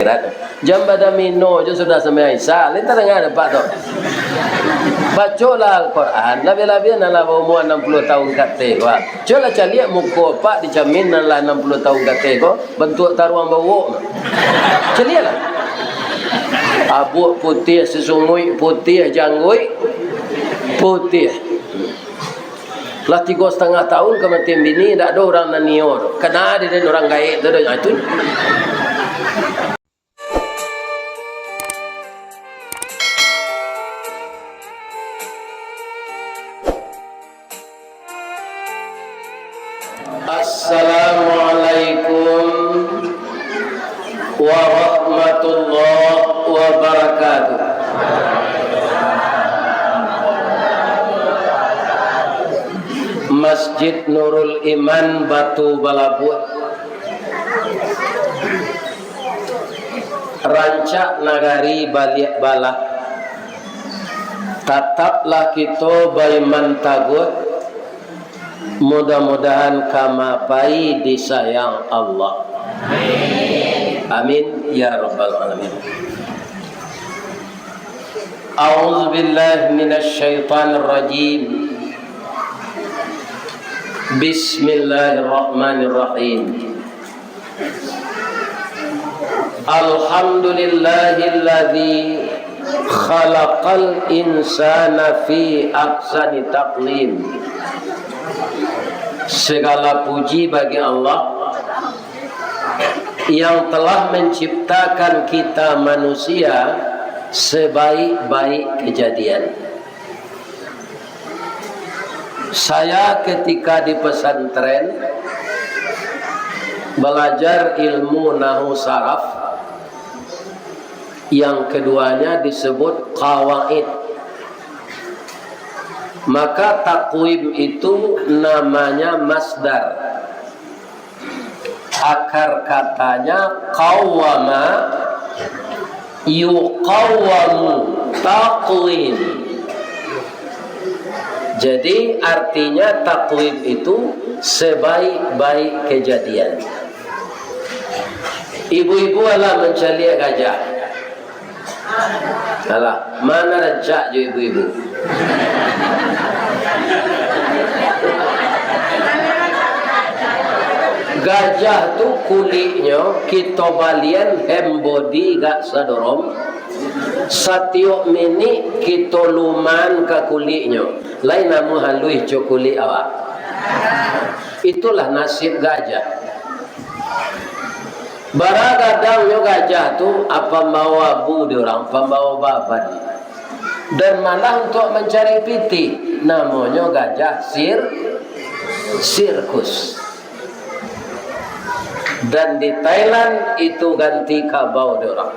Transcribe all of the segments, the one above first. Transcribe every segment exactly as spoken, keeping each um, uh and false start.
akhirat. Jam badan mino jo sudah sambayang Isya, lain tadanga dek Apak tu. Bacolah Al-Quran, labiah-labiah nan lah baumua anam puluah tahun ka ateh ko. Cubolah caliak muko Apak di camin nan lah anam puluah tahun ka ateh ko, bantuak taruang bauwok. Caliaklah. Abuak putiah, susunguik putiah, jangguik putiah. Lah tigo satangah tahun kamatian bini, indak ado urang nan nio tu. Kana dek den urang gaek tu doh, ah, itu. Assalamualaikum warahmatullahi wabarakatuh. Masjid Nurul Iman, Batu Balabuak. Rancak nagari baliak balah. Tataplah kito baiman taguah. Mudah-mudahan ka ma-apai disayang Allah. Amin, ya rabbal alamin. A'udzu billahi minasy syaithanir rajim. Bismillahirrahmanirrahim. Alhamdulillahilladzi khalaqal insana fi ahsani taqwim. Segala puji bagi Allah yang telah menciptakan kita manusia sebaik-baik kejadian. Saya ketika di pesantren belajar ilmu nahwu saraf, yang keduanya disebut qawaid. Maka takwim itu namanya masdar. Akar katanya qawwama, yuqawwamu, taqwim. Jadi, artinya takwim itu sebaik-baik kejadian. Ibu-ibu alah mancaliak gajah. Alah, ma nan rancak jo ibu-ibu? Gajah tu kuliknyo kito balian hand body gak sadorom. Satiok minik kito luman ka kuliknyo. Lai namuah haluih jo kulik awak. Itulah nasib gajah. Bara gadangnyo gajah tu, a, pambawo abu di urang, pambawo baban. Dan malah untuak mancari pitih, namonyo gajah sir-, sirkus. Dan di Thailand itu ganti kabau di urang.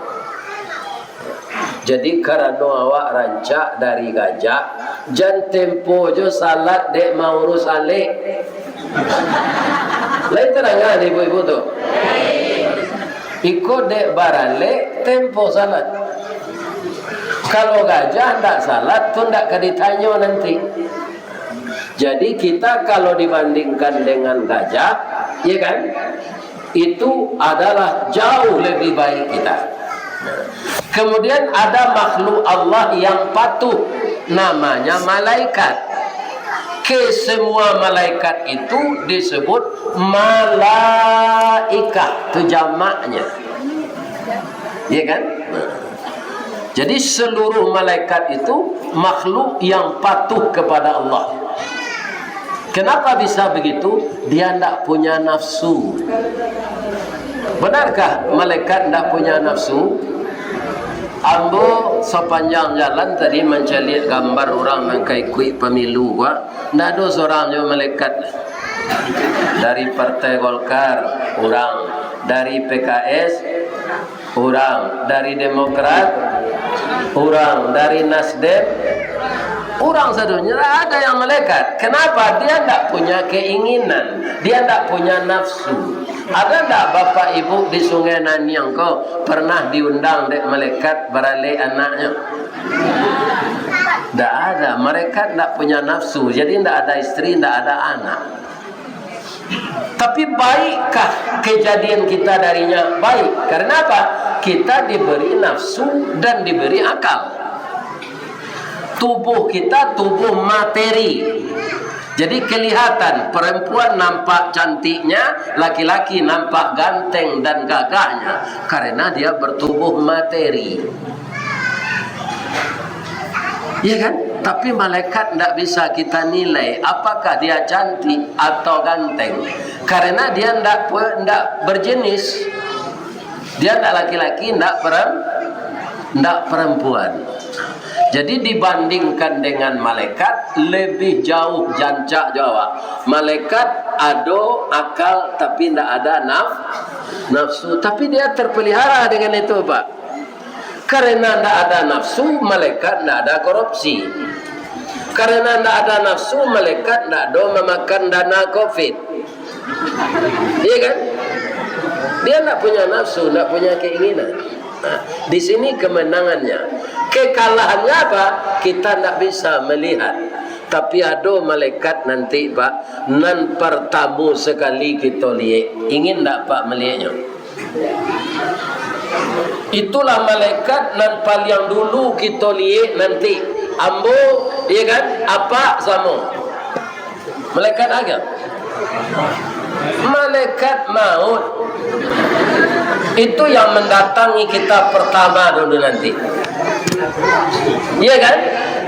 Jadi, karano awak rancak dari gajah, jan tempo jo salat dek maurus alek. Lai tadanga dek ibu-ibu tu? Iko dek baralek, tempo salat. Kalau gajah ndak salat, tu ndak ka ditanyo nanti. Jadi, kita kalau dibandingkan dengan gajah, ya kan? Itu adalah jauh lebih baik kita. Kemudian ada makhluk Allah yang patuh, namanya malaikat. Kesemua malaikat itu disebut malaikah, tu jamaknya. Ya kan? Jadi seluruh malaikat itu makhluk yang patuh kepada Allah. Kenapa bisa begitu? Dia ndak punya nafsu. Benarkah malaikat ndak punya nafsu? Ambo sapanjang jalan tadi mancaliak gambar urang nan ka ikuik pamilu ko, ndak ado surang jo malaikat. Dari Partai Golkar, urang. Dari P K S, urang. Dari Demokrat, urang. Dari Nasdem, urang sadonyo. Ndak ada yang malaikat. Kenapa? Dia ndak punya keinginan. Dia ndak punya nafsu. Ada ndak bapak ibu di Sungai Naniang ko pernah diundang dek malaikat baralek anaknyo? Ndak ada. Malaikat ndak punya nafsu. Jadi ndak ada isteri, ndak ada anak. Tapi baikkah kejadian kita darinya? Baik. Karena apa? Kita diberi nafsu dan diberi akal. Tubuh kita tubuh materi. Jadi kelihatan, perempuan nampak cantiknya, laki-laki nampak ganteng dan gagahnya, karena dia bertubuh materi. Iya kan? Tapi malaikat ndak bisa kita nilai apakah dia cantik atau ganteng, karena dia ndak pe-, ndak berjenis. Dia ndak laki-laki, ndak perem-, ndak perempuan. Jadi dibandingkan dengan malaikat, lebih jauh jancak jo awak. Malaikat ado akal tapi ndak ada naf-, nafsu. Tapi dia terpelihara dengan itu, Pak. Karena ndak ada nafsu, malaikat ndak ada korupsi. Karena ndak ada nafsu, malaikat ndak ado mamakan dana covid. Iya kan? Dia ndak punya nafsu, ndak punya keinginan. Nah, di sini kemenangannya. Kekalahannya apa? Kita ndak bisa melihat. Tapi ado malaikat nanti, Pak, nan pertamo sekali kito liek. Ingin ndak, Pak, melieknyo? Itulah malaikat nan paliang dulu kito liek nanti. Ambo, iya kan? Apak samo. Malaikat apo? Malaikat maut. Itu yang mendatangi kita pertama dulu nanti. Iya kan?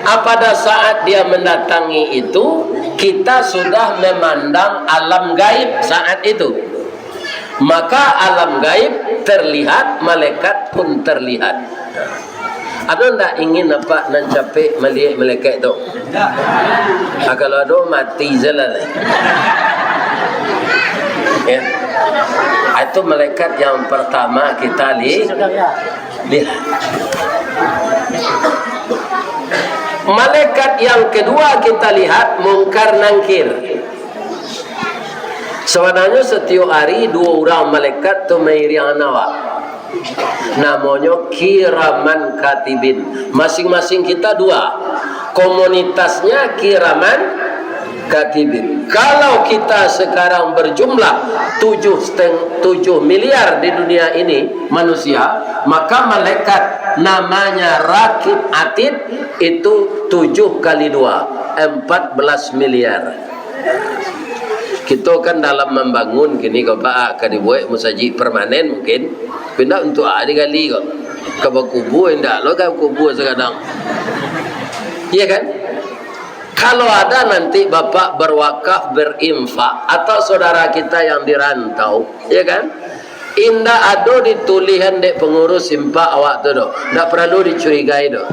Ah, pada saat dia mendatangi itu, kita sudah memandang alam gaib saat itu. Maka alam gaib terlihat, malaikat pun terlihat. Ado ndak ingin apak nan capek maliek malaikat tu? Ah, kalau ado, mati se lah. Ya. Ah, itu malaikat yang pertama kita li-, lihat. Malaikat yang kedua kita lihat, Mungkar Nangkir. Sabananyo, satiok ari duo urang malaikat tu mairiangan awak. Namonyo kiraman katibin. Masing-masing kita dua. Komunitasnya kiraman katibin. Kalau kita sekarang berjumlah tujuh seteng-, tujuh miliar di dunia ini manusia, maka malaikat namanya Rakib Atid itu tujuh kali dua, empat belas miliar. Kito kan dalam mambangun kini ko, Pak, ka dibuek musajik permanen mungkin. Indak untuak a digali ko. Ka bakubua indak lo, ka bakubua sakadang. Iya kan? Kalau ada nanti Bapak berwakaf, berinfak, atau saudara kita yang di rantau, ya kan? Indak ado ditulihan dek pengurus infak awak tu doh. Ndak paralu dicurigai doh.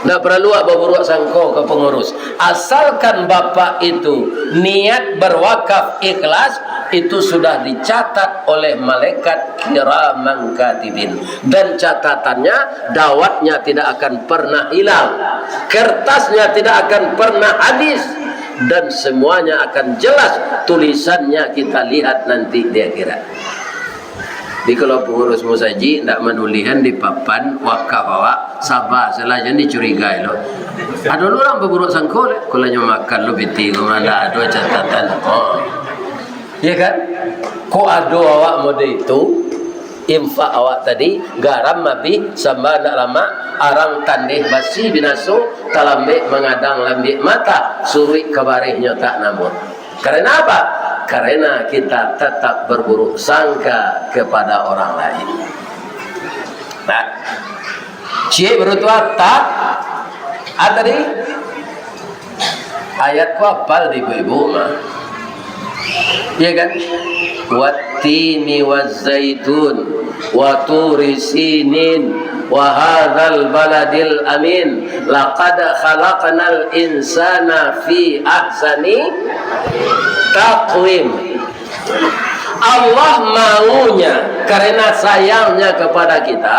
Ndak paralu awak baburuak sangko ka pengurus. Asalkan Bapak itu niat berwakaf ikhlas, itu sudah dicatat oleh malaikat kiraman katibin. Dan catatannya, dawatnya tidak akan pernah hilang. Kertasnya tidak akan pernah habis. Dan semuanya akan jelas tulisannya kita lihat nanti di akhirat. Jadi, kalau pengurus musajik ndak manulihan di papan wakaf awak, saba salah, jan dicurigai lo. Ado lo urang baburuak sangko, le. Kalau nyo makan lo piti ko, ma ndak ado catatan. Oh. Iya kan? Kok ado awak mode itu, infak awak tadi, garam abih, samba ndak lamak, arang tandeh basi binaso, talambek mangadang lambek mata, suruik ka barehnyo tak namuah. Karena apa? Karena kita tetap berburuk sangka kepada orang lain. Nah, ciek baru tu, tak? Ah, tadi ayat ku apal di ibu-ibu mah. Iya kan? Wattini wazzaitun, wa turi sinin, wa hadzal baladil amin. Laqad khalaqnal insana fi ahsani taqwim. Allah maunya, karena sayangnya kepada kita,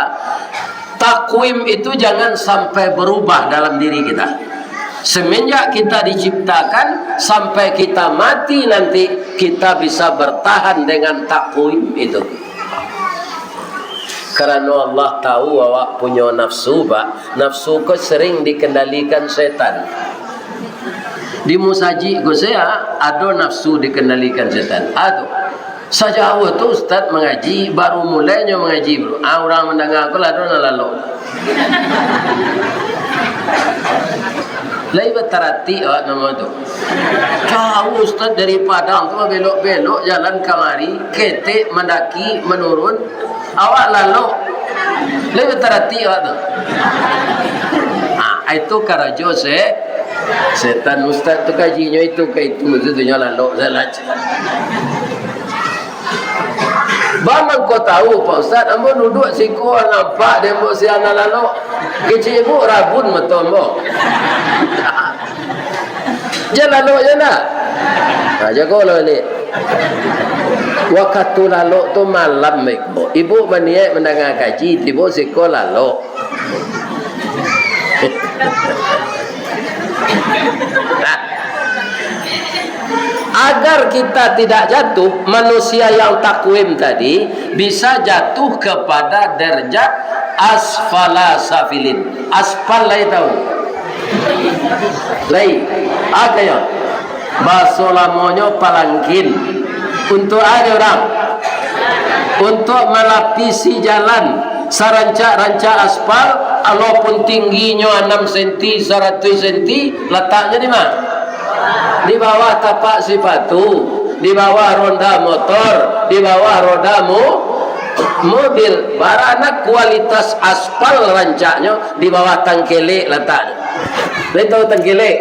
takwim itu jangan sampai berubah dalam diri kita. Semenjak kita diciptakan sampai kita mati nanti, kita bisa bertahan dengan takwim itu. Karena Allah tahu awak punyo nafsu, Pak. Nafsu ko sering dikendalikan setan. Di musajik ko se ado nafsu dikendalikan setan. Ado. Sajauah tu ustaz mangaji, baru mulai nyo mangaji, bro. Ah, urang mandanga ko lah ado nan lalok. Lai bataratik awak namo tu. Jauah ustaz dari Padang tu, babelok-belok jalan kamari, ketek mandaki, manurun. Awak lalok. Lai bataratik awak tu. Ah, itu karajo se-, setan ustaz tu kajinyo itu ka itu, itu nyo lalok salah. Ba mangko tahu, Pak Ustaz, ambo duduak siko nampak dek ambo si anak lalok. Kecek ibuk rabun mato ambo. Jan lalok jan dah. Ha, jago lah baliak. Wakatu lalok tu malam, ibuk. Ibuk baniaik mandanga kaji, tibo siko lalok. Nah, agar kita tidak jatuh, manusia yang takwim tadi bisa jatuh kepada derajat asfala safilin. Aspal lai tahu? Lai. Aka yo? Baso lamonyo palangkin. Untuak a dek urang? Untuak malapisi jalan sarancak-rancak aspal, walaupun tingginyo anam senti, saratuih senti, lataknyo di ma? Di bawah tapak sipatu, di bawah ronda motor, di bawah roda mo-, mobil. Baranak kualitas aspal rancaknyo, di bawah tangkelek lataknyo. Lai tahu tangkelek?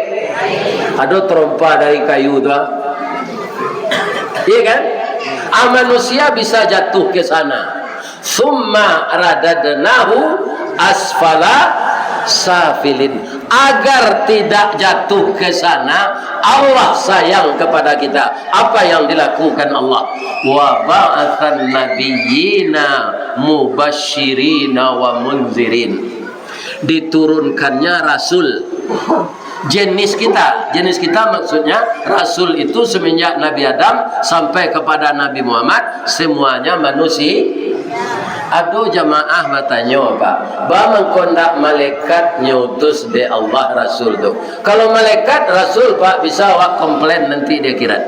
Ado tarompa dari kayu tu, ah. Iya kan? Ah, manusia bisa jatuh ke sana. Summa radadnahu asfala safilin. Agar tidak jatuh ke sana, Allah sayang kepada kita. Apa yang dilakukan Allah? Wa ba'atsan nabiyyina mubasyirina wa munzirin. Diturunkannya rasul. Jenis kita, jenis kita maksudnya rasul itu semenjak Nabi Adam sampai kepada Nabi Muhammad, semuanya manusia. Ado jamaah batanyo, Pak, ba mangko ndak malaikat nyutus dek Allah rasul tu? Kalau malaikat rasul, Pak, bisa awak komplain nanti di akhirat.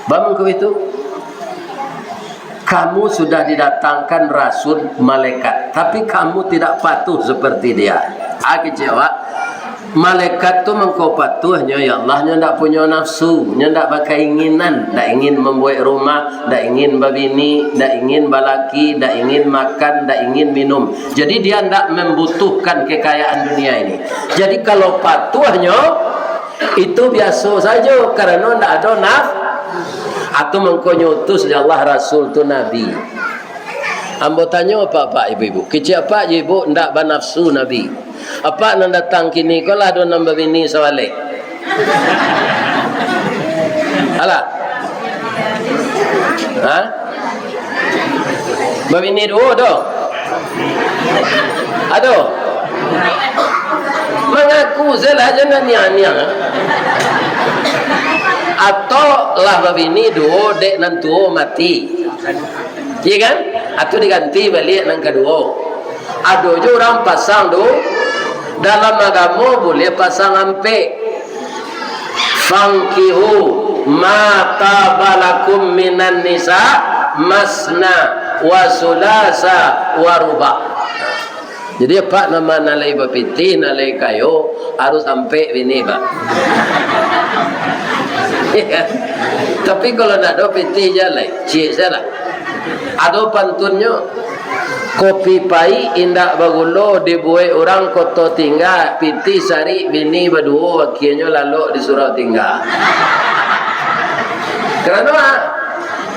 Ba mangko itu. Kamu sudah didatangkan rasul malaikat, tapi kamu tidak patuh seperti dia. Ah, kecek awak. Malaikat tu mangko patuh nyo, ya Allah, nyo ndak punyo nafsu, nyo ndak bakainginan, ndak ingin mambuek rumah, ndak ingin babini, ndak ingin balaki, ndak ingin makan, ndak ingin minum. Jadi dia ndak membutuhkan kekayaan dunia ini. Jadi kalau patuh nyo, itu biaso sajo, karano ndak ado naf-, atau mangko nyutus dek Allah rasul tu nabi. Ambo tanyo apak-apak, ibu-ibu, kecek apak jo ibu ndak banafsu nabi? Apak nan datang kini ko lah ado nan babini sabaleh? Alah. Ha? Babini duo doh? Ado? Mangaku sajolah, jan aniang-aniang. Atau lah babini duo, dek nan tuo mati. Iya kan? Atau diganti baliak nan kaduo. Ado jo urang pasang du-, dalam agamo buliah pasang ampek. Fankihu ma taba lakum minan nisa masna wa sulasa wa ruba. Jadi, apak nan ma nan lai bapitih, nan lai kayo, harus ampek bini, Pak. Tapi kalau ndak ado pitih, jan lai, ciek sajolah. Ado pantunnyo, kopi paik indak bagulo dibuek urang Koto Tingga, pitih sarik bini baduo, akienyo lalok di surau tingga. Karano, ah,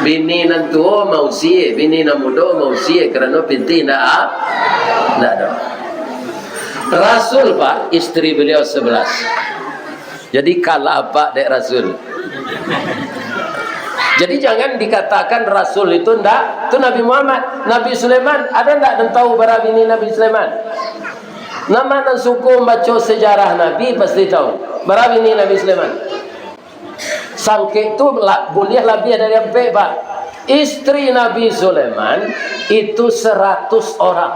bini nan tuo mausie, bini nan mudo mausie, karano pitih ndak a-, ndak ado. Rasul, Pak, istri beliau sebelas. Jadi kalah apak dek Rasul. Jadi jangan dikatakan Rasul itu ndak, itu Nabi Muhammad. Nabi Sulaiman, ado ndak nan tahu bara bini Nabi Sulaiman? Nan ma nan suko mambaco sejarah Nabi pasti tahu. Bara bini Nabi Sulaiman? Sangkek tu la-, buliah labiah dari ampek, Pak. Istri Nabi Sulaiman itu seratus orang.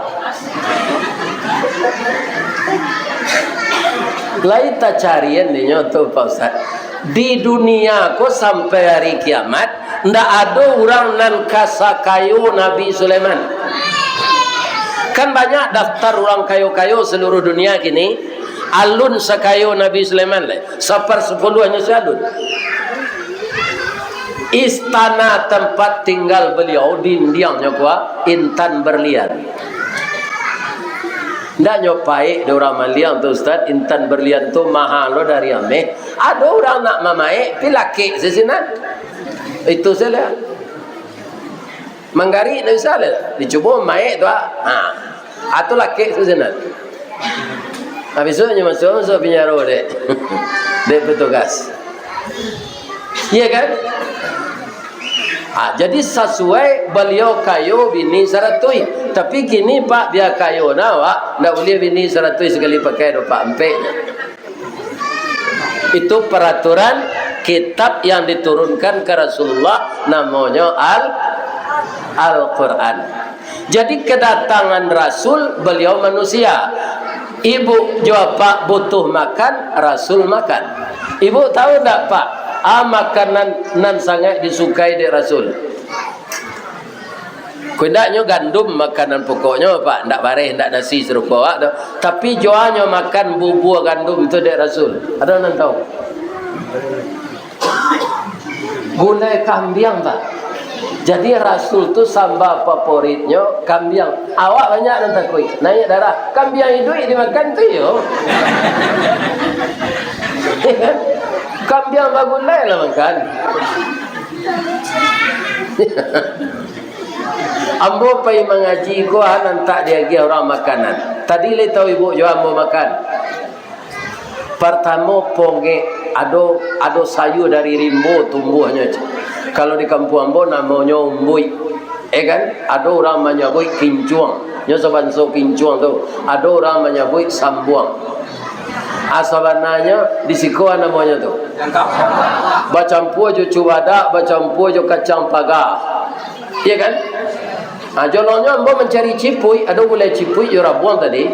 Lai tacarian dinyo tu, Pak Ustaz. Di dunia ko sampai hari kiamat, ndak ado urang nan ka sakayo Nabi Sulaiman. Kan banyak daftar urang kayo-kayo seluruh dunia kini, alun sakayo Nabi Sulaiman lai. Saparsapuluahnyo si alun. Istana tempat tinggal beliau, dindiangnyo kuwa intan berlian. Ndak nyo paik dek urang maliang tu, Ustaz, intan berlian tu maha lo dari ameh. Ado urang nak mamaek, pi lakek se sinan. Itu sajo. Manggarik ndak bisa lai. Dicubo maek tu, ah. Ha. Ah, tu lakek se sinan. Habis tu nyo masuak, masuak pinjaro dek, dek petugas. Iya kan? Ah, jadi sasuai baliau kayo bini saratuih. Tapi kini, Pak, bia kayo nah awak, ndak buliah bini saratuih sakali pakai doh, Pak, ampek. Itu peraturan kitab yang diturunkan ke Rasulullah, namonyo Al-, Al-Quran. Jadi, kedatangan Rasul, beliau manusia. Ibu jo apak butuh makan, Rasul makan. Ibu tahu ndak, Pak, a makanan nan sangaik disukai dek Rasul? Ko indaknyo gandum makanan pokoknyo, Pak, ndak bareh, ndak nasi sarupo awak tu. Tapi jo a nyo makan bubua gandum tu dek Rasul. Ado nan tahu? Gulai kambiang, Pak. Jadi Rasul tu samba favoritnyo kambiang. Awak banyak nan takuik, naiak darah. Kambiang iduik dimakan tu iyo. Kambiang bagulai lah makan. Ambo pai mangaji ko, a nan tak diagiah urang makanan. Tadi lai tahu ibu jo ambo makan. Partamo, pongek, ado, ado sayua dari rimbo tumbuahnyo. Kalau di kampuang ambo namonyo umbuik. Eh kan? Ado urang manyabuik kincuang. Nyo sabanso kincuang tu. Ado urang manyabuik sambuang. A, sabananyo di siko a namonyo tu. Bacampua jo cubadak, bacampua jo kacang paga. Iya kan? Ha, jolongnyo ambo mancari cipuik, ado gulai cipuik jo rabuang tadi.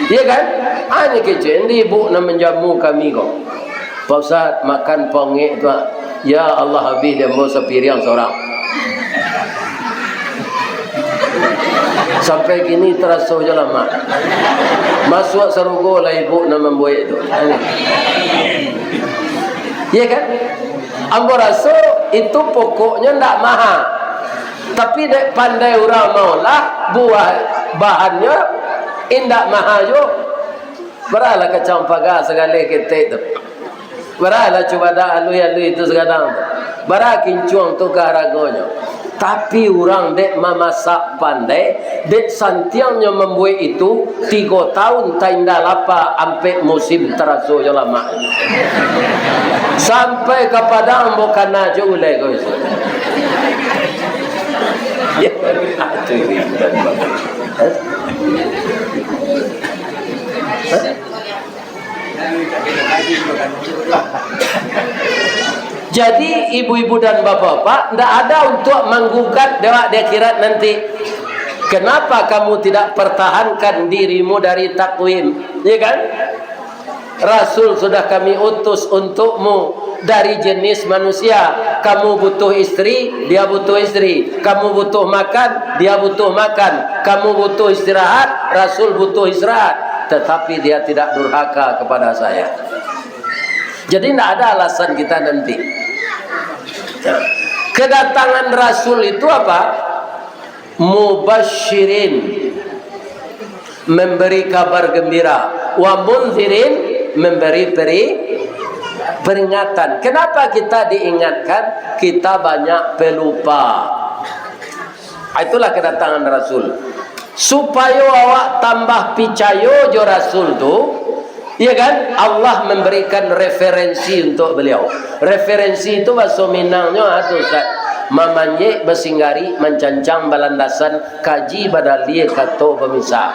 Iya kan? Ha, nyo kecek, "Endi ibu nan manjamu kami ko?" "Pak Ustaz, makan pongek tu, ah." "Ya Allah, habih di ambo sapiriang sorang. Sampai kini taraso jo lamak. Masuak sarugo lah ibu nan mambuek tu." Iya kan? Ambo raso itu pokoknyo ndak maha. Tapi dek pandai urang maolah, buah bahannyo indak maha juo. Baralah kacang paga sagaleh ketek tu. Baralah cubadak aluih-aluih tu sagadang tu. Bara kincuang tu ka haragonyo. Tapi urang dek mamasak pandai, dek santiangnyo mambuek itu, tigo taun tainda lapa, ampek musim taraso jo lamak. Sampai ka Padang ambo kana jo gulai ko. Jadi, ibu-ibu dan bapak-bapak, ndak ada untuk manggugat dek awak di akhirat nanti. Kenapa kamu tidak pertahankan dirimu dari takwim? Ya kan? Rasul sudah kami utus untukmu dari jenis manusia. Kamu butuh istri, dia butuh istri. Kamu butuh makan, dia butuh makan. Kamu butuh istirahat, Rasul butuh istirahat. Tetapi dia tidak durhaka kepada saya. Jadi, ndak ada alasan kita nanti. Kedatangan Rasul itu apa? Mubasyirin, memberi kabar gembira. Wa munzirin, memberi peri-, peringatan. Kenapa kita diingatkan? Kita banyak pelupa. Itulah kedatangan Rasul. Supayo awak tambah picayo jo Rasul tu, iya kan? Allah memberikan referensi untuk beliau. Referensi itu bahaso Minangnyo, ah, tu, Ustaz. Mamanjek, basinggari, mancancang, balandasan, kaji, badalia, kato, bamisal.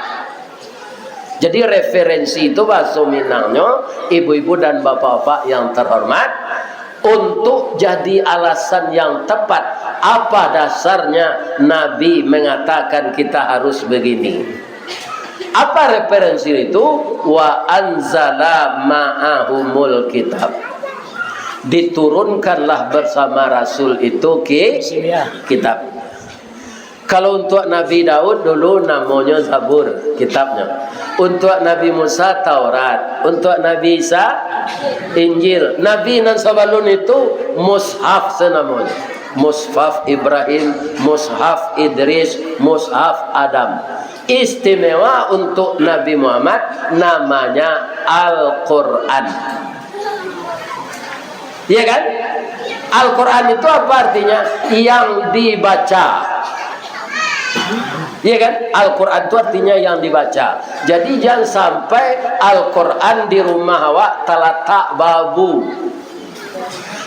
Jadi, referensi itu bahaso Minangnyo, ibu-ibu dan bapak-bapak yang terhormat, untuk jadi alasan yang tepat, apa dasarnya Nabi mengatakan kita harus begini. Apa referensi itu? Wa anzala ma'ahumul kitab. Diturunkanlah bersama Rasul itu ki-, Siniah. Kitab. Kalau untuak Nabi Daud dulu namonyo Zabur, kitabnyo. Untuak Nabi Musa, Taurat. Untuak Nabi Isa, Injil. Nabi nan sabalun itu, Mushaf sanamonyo. Mushaf Ibrahim, Mushaf Idris, Mushaf Adam. Istimewa untuk Nabi Muhammad, namanya Al-Quran. Iya kan? Al-Quran itu apa artinya? Yang dibaca. Iya kan? Al-Quran itu artinya yang dibaca. Jadi, jangan sampai Al-Quran di rumah awak talatak babu.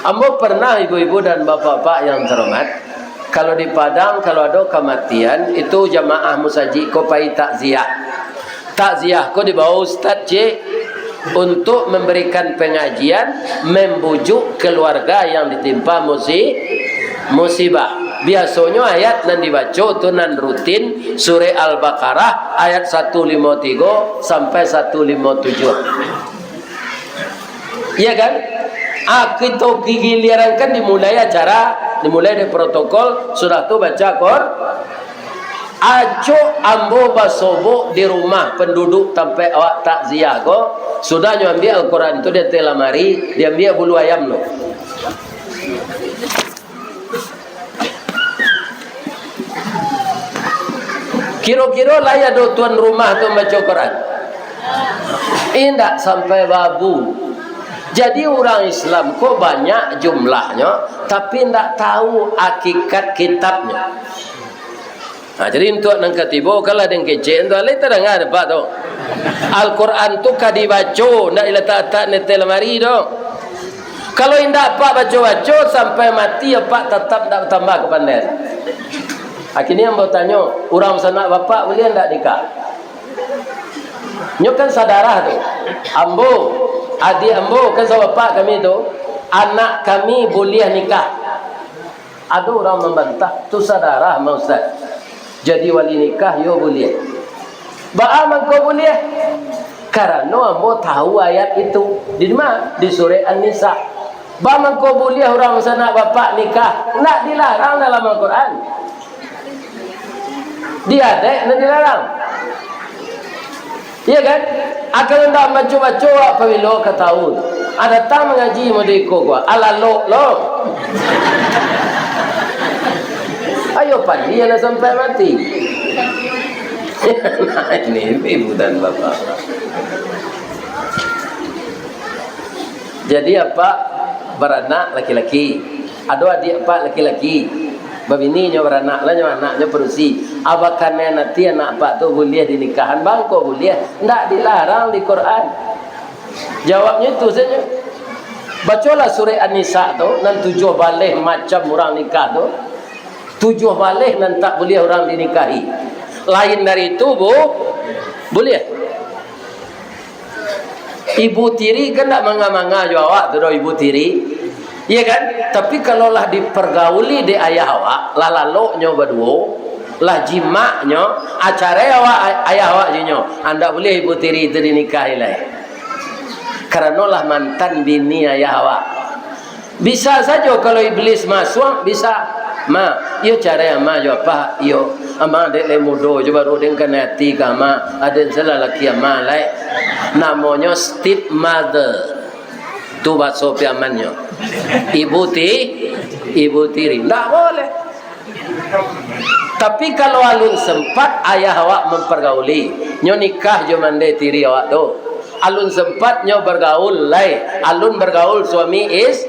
Ambo pernah, ibu-ibu dan bapak-bapak yang terhormat, kalau di Padang, kalau ado kamatian, itu jamaah musajik ko pai takziah. Takziah ko dibawa ustaz ciek untuk memberikan pengajian, membujuk keluarga yang ditimpa musi-, musibah. Biasonyo ayat nan dibaco tu nan rutin, surah Al-Baqarah ayat satu limo tigo sampai satu limo tujuh. Iya kan? Ah, kito giliran kan dimulai acara, dimulai dari protokol, sudah tu baca Qur-, acok ambo basobok di rumah penduduk tampek awak takziah ko, sudah nyo ambiak Al-Quran tu di ateh lamari, diambiak bulu ayam tu. Kiro-kiro lai ado tuan rumah tu mambaco Quran? Indak sampai babu. Jadi, urang Islam ko banyak jumlahnyo, tapi indak tahu hakikat kitabnyo. Nah, jadi untuak nan katibo, kalau den kecek, untuak alai tadanga dek Apak tu. Al-Quran tu ka dibaco, ndak dilatak-latak di ateh lamari tu. Kalau indak Apak baco-baco, sampai mati Apak tatap ndak batambah kapandaian. Akhirnyo ambo tanyo, urang sanak Bapak buliah ndak nikah? Nyo kan sadarah tu. Ambo, adiak ambo, kan sabapak kami tu, anak kami buliah nikah. Ado urang mambantah, "Tu sadarah mah, Ustaz. Jadi wali nikah, yo buliah." Baa mangko buliah? Karano ambo tahu ayat itu. Di ma? Di surah An-Nisa. Baa mangko buliah urang sanak Bapak nikah? Ndak dilarang dalam Al-Quran. Di adaik nan dilarang. Iya kan? Akan ndak baco-baco awak pabilo ka tahu. Ah, datang mangaji mode iko ko. Alalok lo. Ayo pandi lah sampai mati. Nah, ini ibu dan bapak. Jadi, Apak baranak laki-laki, ado adiak Apak laki-laki, babini nyo baranak lah nyo, anaknyo padusi. Apak kanai ati anak Apak tu buliah dinikahan, bangko buliah, ndak dilarang di Quran. Jawabnyo itu sajo. Bacolah surah An-Nisa tu, nan tujuah baleh macam urang nikah tu. Tujuah baleh nan tak buliah urang dinikahi. Lain dari itu, bu, buliah. Ibu tiri kan ndak manga-manga jo awak tu doh, ibu tiri. Iya kan? Tapi kalau lah dipergauli dek ayah awak, lah laloknyo baduo, lah jimaknyo, ah, carai awak, ay-, ayah awak jo inyo. Ah, ndak buliah ibu tiri tu dinikahi lai. Karano lah mantan bini ayah awak. Bisa sajo kalau iblis masuak, bisa. "Ma, iyo carai ama jo apa?" "Iyo. Ama dek lai mudo jo, baru den kanai ati ka ama. Aden salah laki ama lai." Namonyo stepmother. Tu baso Piamannyo. Ibu ti-, ibu tiri. Ndak boleh. Tapi kalau alun sempat ayah awak mempergauli, nyo nikah jo mandeh tiri awak tu. Alun sempat nyo bergaul lai, alun bergaul suami is-,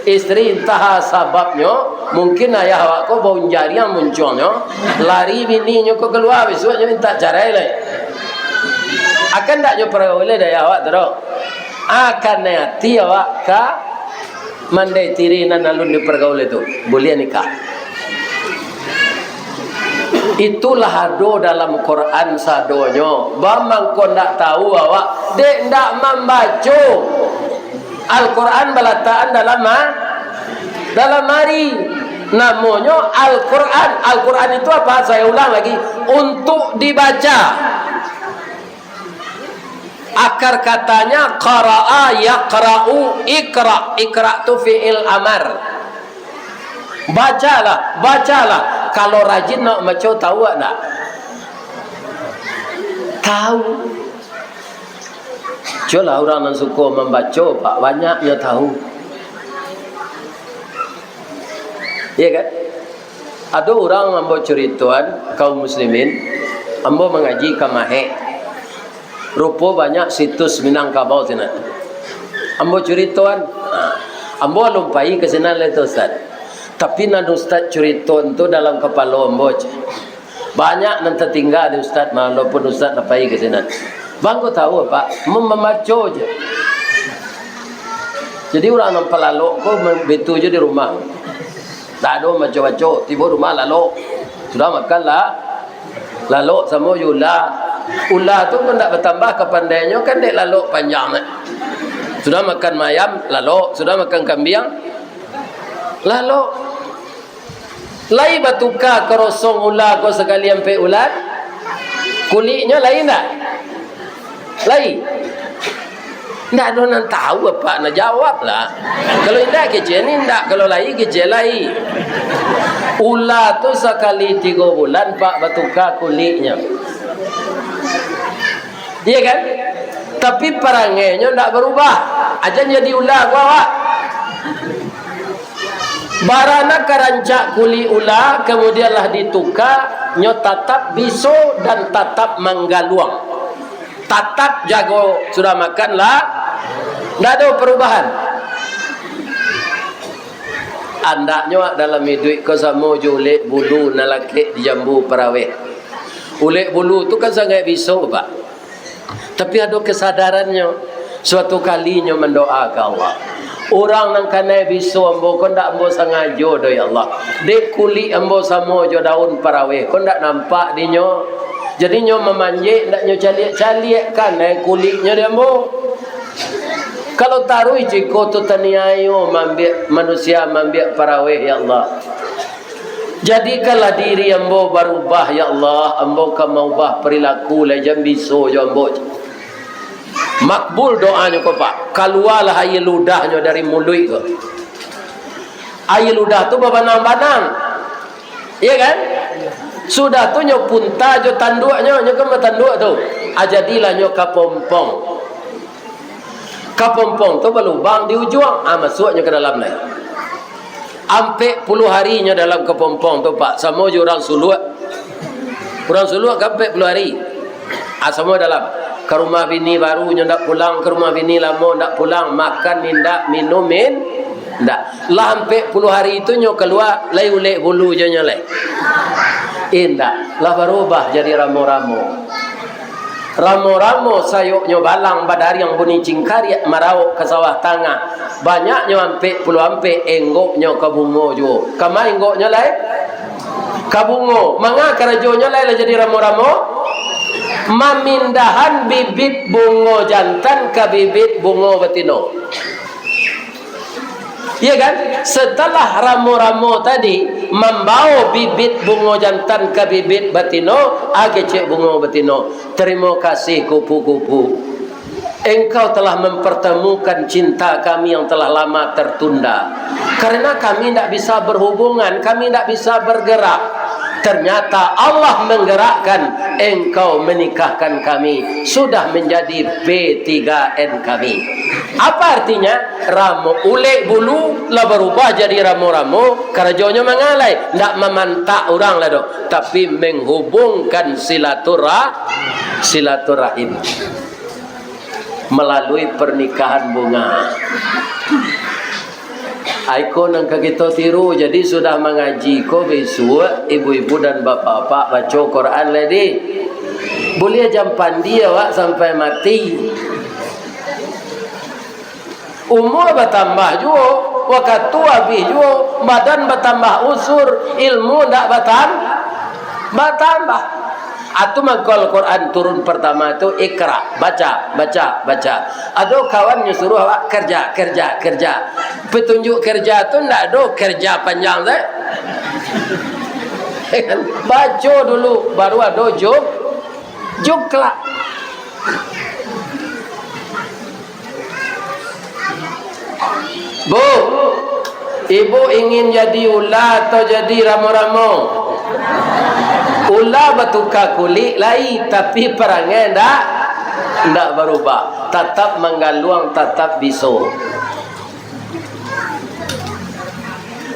istri, entah sababnyo, mungkin ayah awak ko baunjariang muncuangnyo, lari bininyo ko kalua, bisuaknyo mintak carai lai. Akan ndak nyo pergauli dek ayah awak tu doh. Akan ati awak ka mandeh tiri nan alun dipergaul itu, buliah nikah. Itulah ado dalam Quran sadonyo. Baa mangko ndak tahu awak, dek ndak mambaco. Al-Quran balatakan dalam ma-, dalam ari. Namonyo Al-Quran. Al-Quran itu apa? Saya ulang lagi, untuk dibaca. Akar katanya qara'a yaqra'u, iqra'. Iqra' tu fi'il amar. Bacalah, bacalah. Kalau rajin nak baco, tahu ndak? Tahu. Cubolah urang nan suko mambaco, Pak, banyaknyo tahu. Iya kan? Ado urang ambo curitoan, kaum muslimin, ambo mangaji ka Mahek. Rupo banyak situs Minangkabau sinan. Ambo curitoan, ha, ambo alun pai ka sinan lai tu, Ustaz. Tapi nan Ustaz curitoan tu dalam kapalo ambo, ceh. Banyak nan tatingga di Ustaz, walaupun Ustaz lah pai ka sinan. Bang, ko tahu, Pak? Mem-, mambaco je. Jadi, urang nan palalok ko mem-, baitu je di rumah. Ndak ado mambaco-baco, tibo rumah lalok. Sudah makan lah, lalok samo jo ula. Ula tu pun ndak batambah kapandainyo, kan dek lalok panjang, eh. Sudah makan ayam, lalok. Sudah makan kambiang, lalok. Lai batuka karosong ula ko sakali ampek bulan? Kuliknyo lai ndak? Lai. Ndak ado nan tahu, Apak, nak jawab lah. Kalau indak kecek ni indak, kalau lai kecek lai. Ula tu sakali tigo bulan, Pak, batuka kuliknyo. Iya kan? Tapi parangainyo ndak barubah. Aja jadi ula ko awak. Bara nan ka rancak kulik ula, kamudian lah dituka, nyo tatap biso dan tatap manggaluang. Tatap jago, sudah makan lah, ndak ado parubahan. Andaknyo dalam iduik ko samo jo ulek bulu nan lakek di jambu paraweh. Ulek bulu tu kan sangaik biso, Pak. Tapi ado kasadarannyo, suatu kali nyo mandoa ka Allah, "Urang nan kanai biso ambo ko ndak ambo sangajo doh, ya Allah. Dek kulik ambo samo jo daun paraweh ko ndak nampak dinyo. Jadi nyo mamanjek, ndak nyo caliak-caliak kanai kuliknyo di ambo. Kalau taruih ciko tu taniayo maambiak manusia, maambiak paraweh, ya Allah." Jadikanlah diri ambo barubah, ya Allah. Ambo ka maubah perilaku, lai jan biso jo ambo. Makbul doanyo ko, Pak. Kalualah aia ludahnyo dari muluik ko. Aia ludah tu babanang-banang. Iya kan? Sudah tu nyo punta jo tanduaknyo, nyo kan batanduak tu. Ah, jadilah nyo kapompong. Kapompong tu balubang di ujuang, ah, masuaknyo ka dalam lai. Ampek puluah hari nyo dalam kapompong tu, Pak, samo jo urang suluak. Urang suluak kan ampek puluah hari. Ah, samo dalam. Ka rumah bini baru nyo ndak pulang, ka rumah bini lamo ndak pulang, makan indak, minum in-, indak. Lah ampek puluah hari tu nyo kalua, lai ulek bulu jo nyo lai. Indak, lah barubah jadi ramo-ramo. Ramo-ramo sayoknyo balang badariang bunyi cingkariak marauk ka sawah tangah. Banyaknyo ampek puluah ampek, enggoknyo ka bungo juo. Kama enggoknyo lai? Ka bungo. Manga karajonyo lai lah jadi ramo-ramo? Mamindahan bibit bungo jantan ka bibit bungo batino. Iya kan? Setelah ramo-ramo tadi mambao bibit bungo jantan ka bibit batino, ah, kecek bungo batino, "Tarimo kasih, kupu-kupu. Engkau telah mempertemukan cinta kami yang telah lama tertunda. Karena kami ndak bisa berhubungan, kami ndak bisa bergerak. Ternyata Allah menggerakkan, engkau menikahkan kami, sudah menjadi P tiga N kami." Apa artinya? Ramo, ulek bulu lah barubah jadi ramo-ramo, karajonyo manga lai, ndak mamantak urang lah doh, tapi menghubungkan silaturah-, silaturahim melalui pernikahan bunga. Ai ko nan ka kito tiru. Jadi, sudah mangaji ko, bisuak ibu-ibu dan bapak-bapak baco Quran lai dih. Buliah jan pandi awak sampai mati. Umur batambah juo, wakatu abih juo, badan batambah usur, ilmu ndak batam-, batambah. Atu mangko Al-Quran turun partama tu, "Iqra, baca, baca, baca." Ado kawan nyo suruah awak, "Kerja, kerja, kerja." Patunjuak kerja tu ndak ado kerja panjang tu. Baco dulu, baru ado juk, juk kelak. Bu, ibu ingin jadi ula atau jadi ramo-ramo? Ula batuka kulik lai, tapi parangai ndak, ndak barubah. Tatap manggaluang, tatap biso.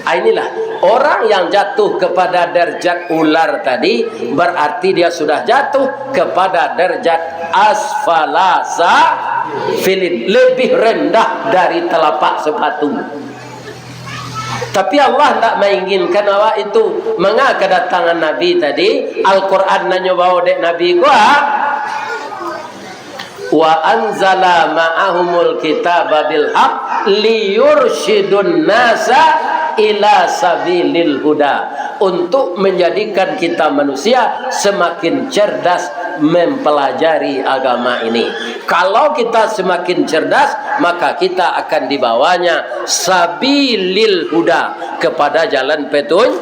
Ah, inilah, orang yang jatuh kepada derajat ular tadi, berarti dia sudah jatuh kepada derajat asfala safilin, lebih rendah dari telapak sepatu. Tapi Allah ndak mainginkan awak itu. Manga kadatangan Nabi tadi, Al-Quran nan nyo bawa dek Nabi ko, ah? "Wa anzala ma'ahumul kitaba bil haq liyursyidun nasa ila sabilil huda." Untuk menjadikan kita manusia semakin cerdas mempelajari agama ini. Kalau kita semakin cerdas, maka kita akan dibawanya sabilil huda, kepada jalan petun-,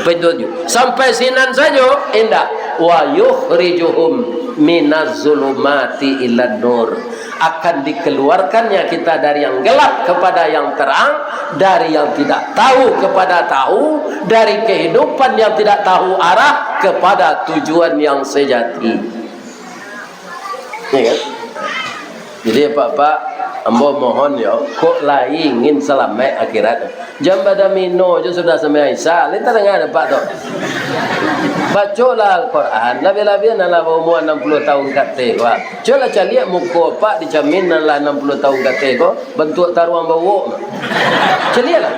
petunjuk. Sampai sinan sajo? Indak. "Wa yukhrijuhum minaz zulumati ilan nur." Akan dikeluarkannya kita dari yang gelap kepada yang terang, dari yang tidak tahu kepada tahu, dari kehidupan yang tidak tahu arah kepada tujuan yang sejati. Ya kan? Jadi, Pak-pak, ambo mohon yo, kok lai ingin salamaik akhirat, jan badamino jo sudah sambayang Isya, lai tadanga dek Apak tu. Bacolah Al-Quran, labiah-labiah nan lah baumua anam puluah tahun ka ateh ko. Cubolah caliak muko Apak di camin nan lah anam puluah tahun ka ateh ko, bantuak taruang bauwok. Caliaklah.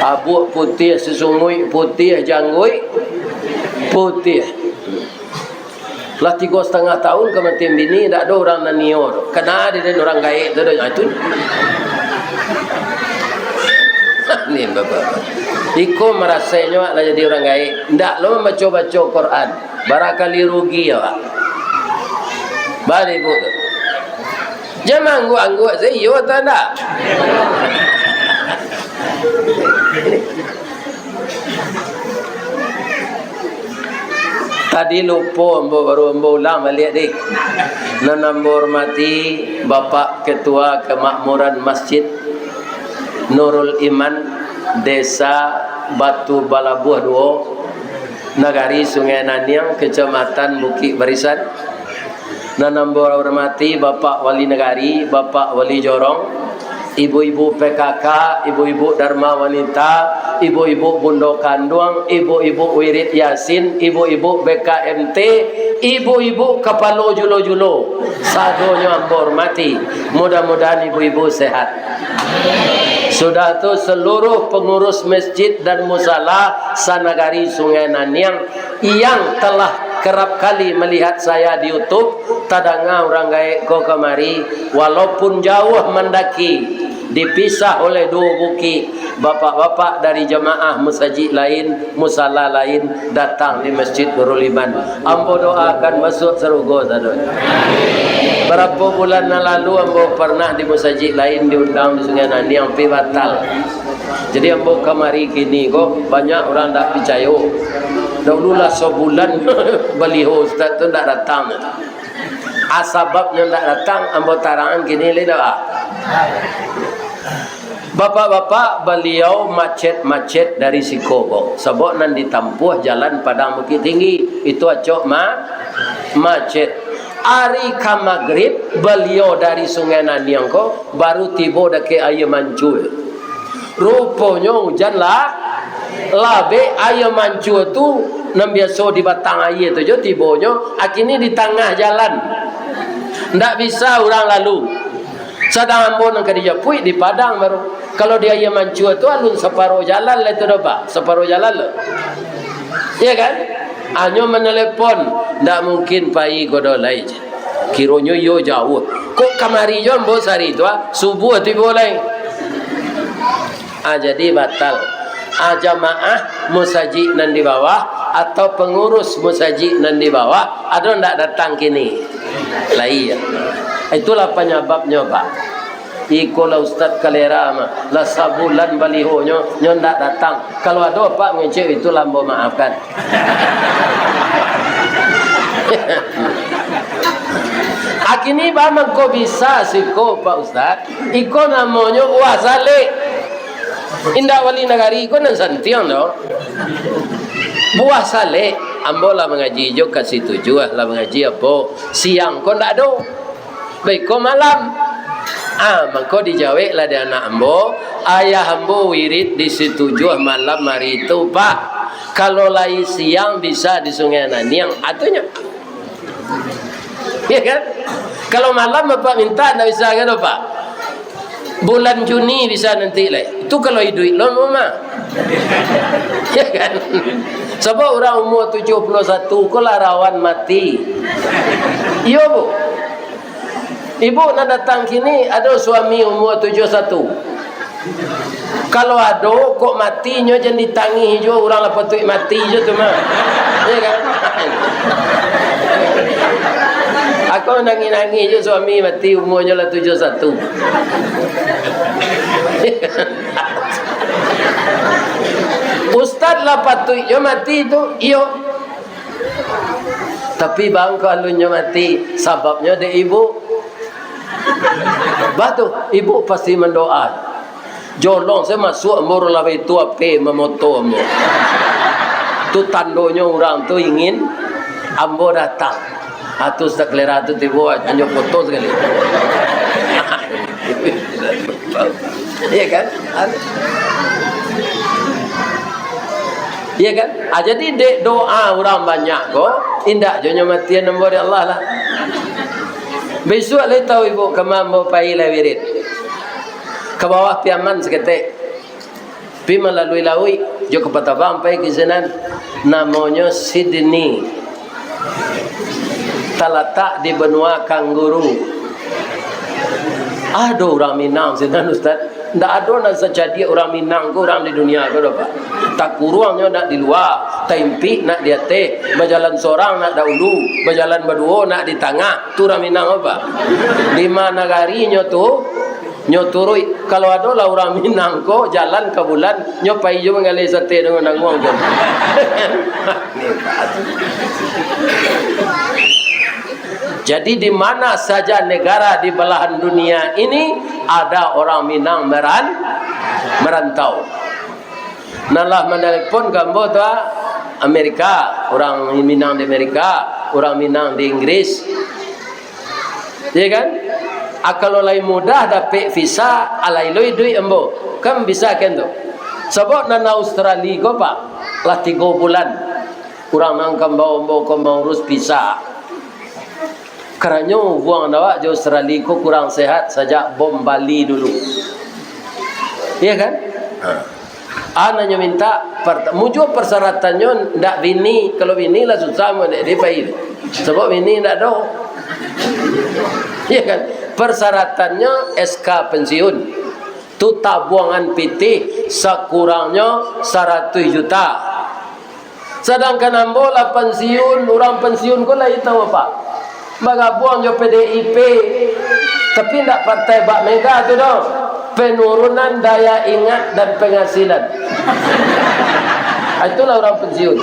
Abuak putiah, susunguik putiah, jangguik putiah. Lah tigo satangah taun ka mati bini, ndak ado urang nan nio tu. Kana di den urang gaek tu doh, ah, itu. Ni bapak. Iko marasainyo awak lah jadi urang gaek. Ndak lo mambaco-baco Quran. Barakali rugi awak. Bari ibu tu. Jan maangguak-angguak se, iyo atau ndak? Tadi lupo ambo, baru ambo ulang baliak, dih. Nan ambo hormati Bapak Ketua Kemakmuran Masjid Nurul Iman, Desa Batu Balabuah Duo, Nagari Sungai Naniang, Kecamatan Bukik Barisan. Nan ambo hormati Bapak Wali Nagari, Bapak Wali Jorong, ibu-ibu P K K, ibu-ibu Dharma Wanita, ibu-ibu Bundo Kanduang, ibu-ibu Wirid Yasin, ibu-ibu B K M T, ibu-ibu kapalo julo-julo, sadonyo ambo hormati. Mudah-mudahan ibu-ibu sehat. Sudah tu, seluruh pengurus masjid dan musala sanagari Sungai Naniang yang telah kerap kali melihat saya di YouTube, tadanga urang gaek ko kamari, walaupun jauah mandaki, dipisah oleh duo bukik, bapak-bapak dari jamaah musajik lain, musala lain, datang di Masjid Nurul Iman. Ambo doakan masuak sarugo sadonyo. Barapo bulan nan lalu ambo parnah di musajik lain diundang di Sungai Naniang, tapi batal. Jadi ambo kamari kini ko, banyak urang ndak picayo. Dahulu lah sabulan baliho ustaz tu ndak datang. Ah, sababnyo ndak datang, ambo tarangan kini lai dah. Bapak-bapak, baliau macet-macet dari siko ko. Sabab nan ditampuah jalan Padang Bukittinggi, itu acok ma-, macet. Ari ka magrib, baliau dari Sungai Naniang ko, baru tibo dakek Aia Mancua. Ruponyo ujan lah, labek, Aia Mancua tu nan biaso di batang aia tu jo tibonyo, akini di tangah jalan. Ndak bisa urang lalu. Sadang ambo nan ka dijapuik di Padang baru. Kalau di Aia Mancua tu alun saparo jalan lai tu doh, Pak. Saparo jalan lo. Iya kan? Hanyo manelepon, ndak mungkin pai ko doh lai. Kironyo iyo jauah. Kok kamari jo ambo sahari tu, ah, subuah tibo lai. Ah, jadi batal. Ah, jamaah musajik nan di bawah atau pengurus musajik nan di bawah, ado ndak datang kini? Lai, ya. Itulah panyababnyo, Pak. Iko lah Ustaz Kalera mah, lah sabulan balihonyo, nyo ndak datang. Kalau ado Apak mangecek itu, lah ambo maafkan. Akini ba mangko bisa siko, Pak Ustaz? Iko namonyo buah salek. Indak wali nagari ko nan santiang doh. Buah salek, ambo lah mangaji jo ka Situjuah, lah mangaji apo? Siang ko ndak ado. Baiko malam. Ah, mangko dijaweklah dek anak ambo, ayah ambo wirid di Situjuah malam hari tu, Pak. Kalau lai siang bisa di Sungai Naniang, atunyo. Ya kan? Kalau malam Bapak minta, ndak bisa kan, Pak? Bulan Juni bisa nanti lai. Itu kalau iduik lo mah. Ya kan? Sabab urang umua tujuah puluah satu ko lah rawan mati. Iyo, Bu. Ibu nan datang kini ado suami umua tujuah satu. Kalau ado, kok mati, nyo jan ditangih juo, urang lah patuik mati juo tu mah. Ya kan? Aku nangih-nangih juo suami mati, umuanyo lah tujuah satu. Ustaz lah patuik juo mati tu, iyo. Tapi bang, ko alunnyo mati, sababnyo dek ibu. Bah tu, ibu pasti mandoa. Jolong se masuak ambo lah itu ape mamoto ambo. Tu tandonyo urang tu ingin ambo datang. Ah, tu Ustaz Kalera tu tibo, anyo foto sakali. Iya kan? Iya kan? Ah, jadi dek doa urang banyak ko, indak jo nyo matian ambo dek Allah lah. Bisuak lai tau ibu kama ambo pai lai wirid. Ka bawah Piaman saketek. Pi malalui lauik, jo kapal tabang pai ka sinan. Namonyo Sydney. Talatak di benua kanguru. Ado urang Minang sinan, Ustaz? Ndak ado nan sacadiak urang Minang ko, urang di dunia ko doh, Pak. Takuruangnyo nak di lua, taimpik nak di ateh, bajalan sorang nak dahulu, bajalan baduo nak di tangah. Tu urang Minang ko, Pak. Limo nagarinyo tu, nyo turuik. Kalau ado lah urang Minang ko jalan ka bulan, nyo pai jo manggaleh sate danguang-danguang tu. Jadi, di mana saja negara di belahan dunia ini, ada orang Minang meran-, merantau. Nan lah manalepon ka ambo tu, ah, Amerika, urang Minang di Amerika, urang Minang di Inggris. Ya kan? Ah, kalau lai mudah dapek visa, alai lo iduik ambo. Kan bisa kan tu? Sabab nan Australia ko, Pak, lah tigo bulan. Urang nan ka mambao ambo ko maurus visa. Karanyo ubuangan awak jo Australia ko kurang sehat sajak bom Bali dulu. Iya kan? Ha. Ah, nan nyo minta, part-, mujua parsaratannyo ndak bini, kalau bini lah susah mah dek dia pai. Sabab bini ndak ado. Iya kan? Parsaratannyo S K pensiun. Tu tabuangan pitih sakurangnyo saratuih juta. Sadangkan ambo lah pansiun, urang pansiun ko lai tau apo? Bagabuang jo P D I P, tapi ndak partai bak Mega tu doh. Penurunan daya ingat dan penghasilan. Ah, itulah urang pansiun.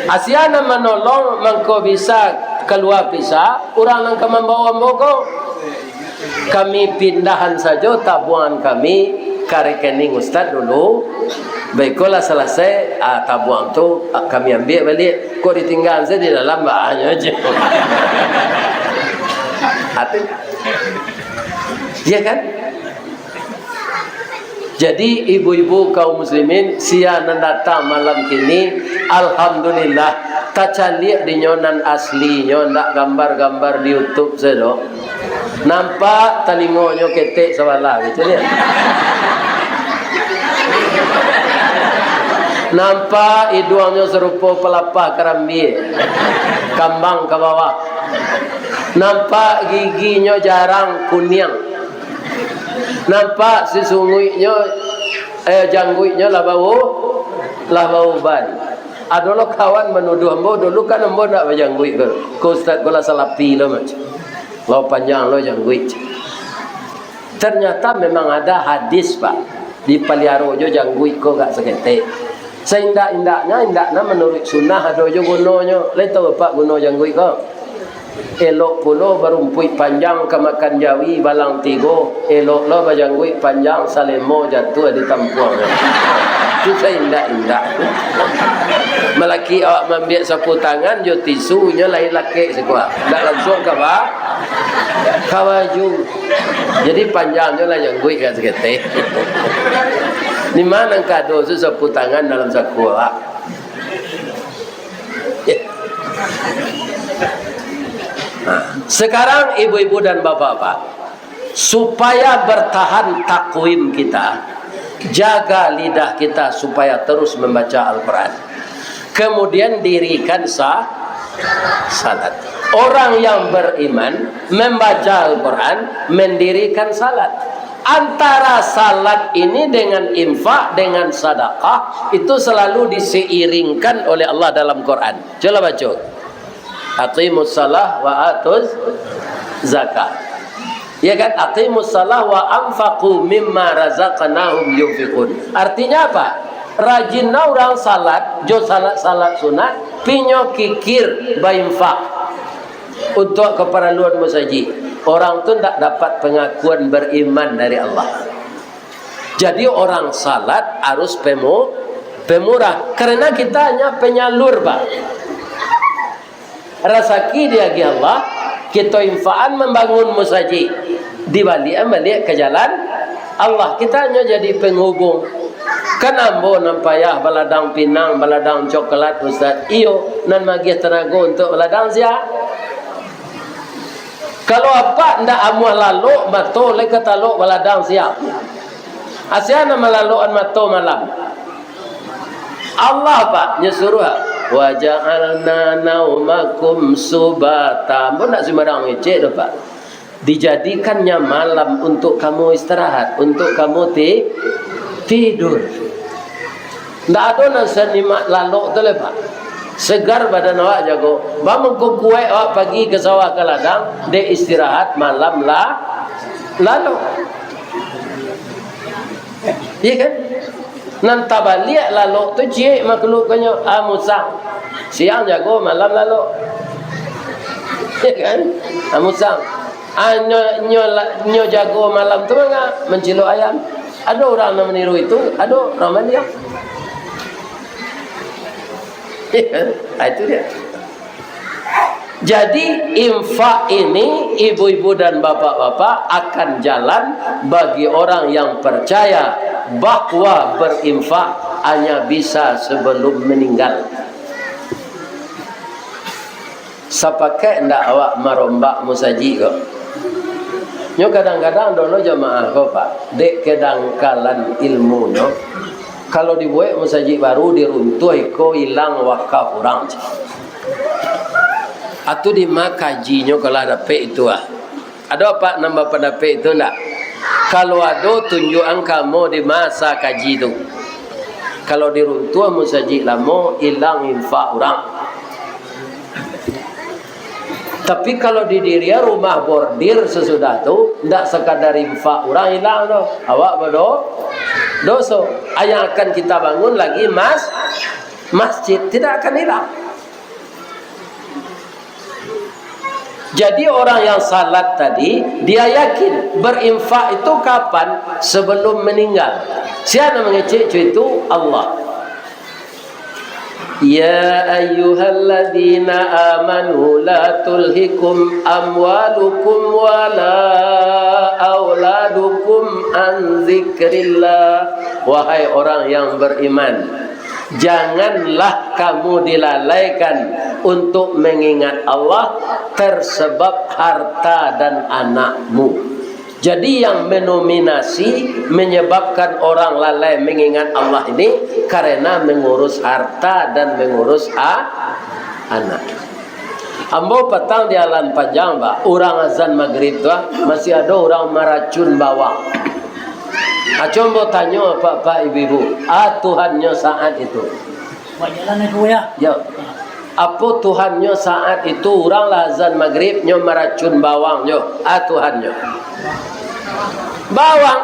Asia nan manolong mangko bisa kalua visa, urang nan ka mambao ambo ko. Kami pindahan sajo tabuangan kami ka rekening Ustaz dulu. Baikolah, salasai, ah, tabuang tu, ah, kami ambiak baliak. Kok ditinggaan sajo di dalam, bahanyo aja. Ati-, iya kan? Jadi, ibu-ibu kaum muslimin, sia nan datang malam kini, alhamdulillah, tacaliak dinyo nan aslinyo, ndak gambar-gambar di YouTube sajo. Nampak talingonyo ketek sabalah, gitu ya. Nampak iduangnyo sarupo palapah karambia, kambang ka bawah. Nampak giginyo jarang, kuniang. Nampak sisunguiknyo, eh, jangguiknyo lah bau-, lah bauban. Ado lo kawan manuduah ambo, dulu kan ambo ndak bajangguik ko. Ko ustaz ko lah salapi lo, mak. Lo panjang lo jangguik. Ternyata memang ada hadis, Pak. Dipaliaro jo jangguik ko agak saketek. Saindak-indaknyo, indaknyo manuruik sunnah ado jo gunonyo. Lai tahu apak guno jangguik ko? Elok pulo barumpuik panjang ka makan jawi balang tigo, elok lo bajangguik panjang salemo jatuah di tampuang. Tu saindak-indak. Malaki awak maambiak sapu tangan jo tisu, nyo lai lakek siko. Ndak langsuang ka ba-, ka baju. Jadi panjang nyo lah jangguik ka saketek. Di ma nan ka ado sapu tangan dalam saku awak? Nah, sekarang ibu-ibu dan bapak-bapak, supaya bertahan takwim kita, jaga lidah kita supaya terus membaca Al-Quran. Kemudian dirikan sa-, salat. Orang yang beriman membaca Al-Quran, mendirikan salat. Antara salat ini dengan infak, dengan sadakah, itu selalu diseiringkan oleh Allah dalam Quran. Cubolah baco. "Aqimus salah wa atuz zakah." Ya kan? "Aqimus salah wa anfaqu mimma razaqnahum yunfiqun." Artinya apa? Rajinlah urang salat, jo salat-salat sunat, pi nyo kikir bainfak untuak kaparaluan musajik. Orang tu ndak dapat pangakuan bariman dari Allah. Jadi, orang salat harus pemu-, pemurah. Karena kita hanya penyalur, Pak. Rasaki diagiah Allah, kito infakan mambangun musajik. Dibaliakan baliak ka jalan Allah. Kita hanya jadi penghubung. Kan ambo nan payah baladang pinang, baladang coklat, Ustaz. Iyo, nan magiah tanago untuak baladang sia? Kalau apak ndak amuah lalok, mato lai ka talok baladang sia? Asia nan malalokan mato malam? Allah, Pak, nyo suruah, "Wa ja'alna naumakum subata." Ambo ndak sumbarang ngecek doh, Pak. Dijadikannya malam untuk kamu istirahat, untuk kamu ti-, tidur. Ndak ado nan sanikmat lalok tu lai, Pak. Segar badan awak jago. Bamangko kuaik awak pagi ka sawah ka ladang, dek istirahat malam la-, lalok. Iya kan? Nan tabaliak lalok tu ciek makhluknyo, ah, musang. Siang jago, malam lalok. Iya kan? Ah, musang. Ah, nyo, nyo la-, nyo jago malam tu manga mancilok ayam. Ado urang nan maniru itu, ado urang maliang. Iya kan? Ah, itu dia. Jadi, infak ini, ibu-ibu dan bapak-bapak, akan jalan bagi orang yang percaya bahwa berinfak hanya bisa sebelum meninggal. Sapakaik ndak awak marombak musajik ko? Nyo kadang-kadang dulu jamaah ko, Pak, dek kadangkalan ilmunyo, kalau dibuek musajik baru, diruntuah iko, ilang wakaf urang. Atu di ma kajinyo kalau dapek itu, ah? Ado apak nan bapandapek itu ndak? Kalau ado, tunjuakan ka ambo di ma asa kaji tu. Kalau diruntuah musajik lamo, ilang infak urang. Tapi kalau didirian rumah bordir sasudah tu, ndak sakadar infak urang ilang doh. Awak bado-, doso. Yang akan kita bangun lagi mas-, masjid, tidak akan hilang. Jadi, orang yang salat tadi, dia yakin berinfak itu kapan? Sebelum meninggal. Sia nan mangecek co itu? Allah. "Ya ayyuhalladzina amanu la tulhikum amwalukum wala auladukum an zikrillah." Wahai orang yang beriman, janganlah kamu dilalaikan untuk mengingat Allah tersebab harta dan anakmu. Jadi, yang mendominasi, menyebabkan orang lalai mengingat Allah ini karena mengurus harta dan mengurus a-, anak. Ambo patang di Alan Panjang, Pak, urang azan magrib tu, ah, masih ado urang maracun bawang. Aco ambo tanyo, Pak-pak, Ibu-ibu, ah, Tuhannyo saat itu. Buat jalan aku, ya. Ya. Apo Tuhannyo saat itu, urang lah azan magrib, nyo maracun bawang nyo? Ah, Tuhannyo. Bawang.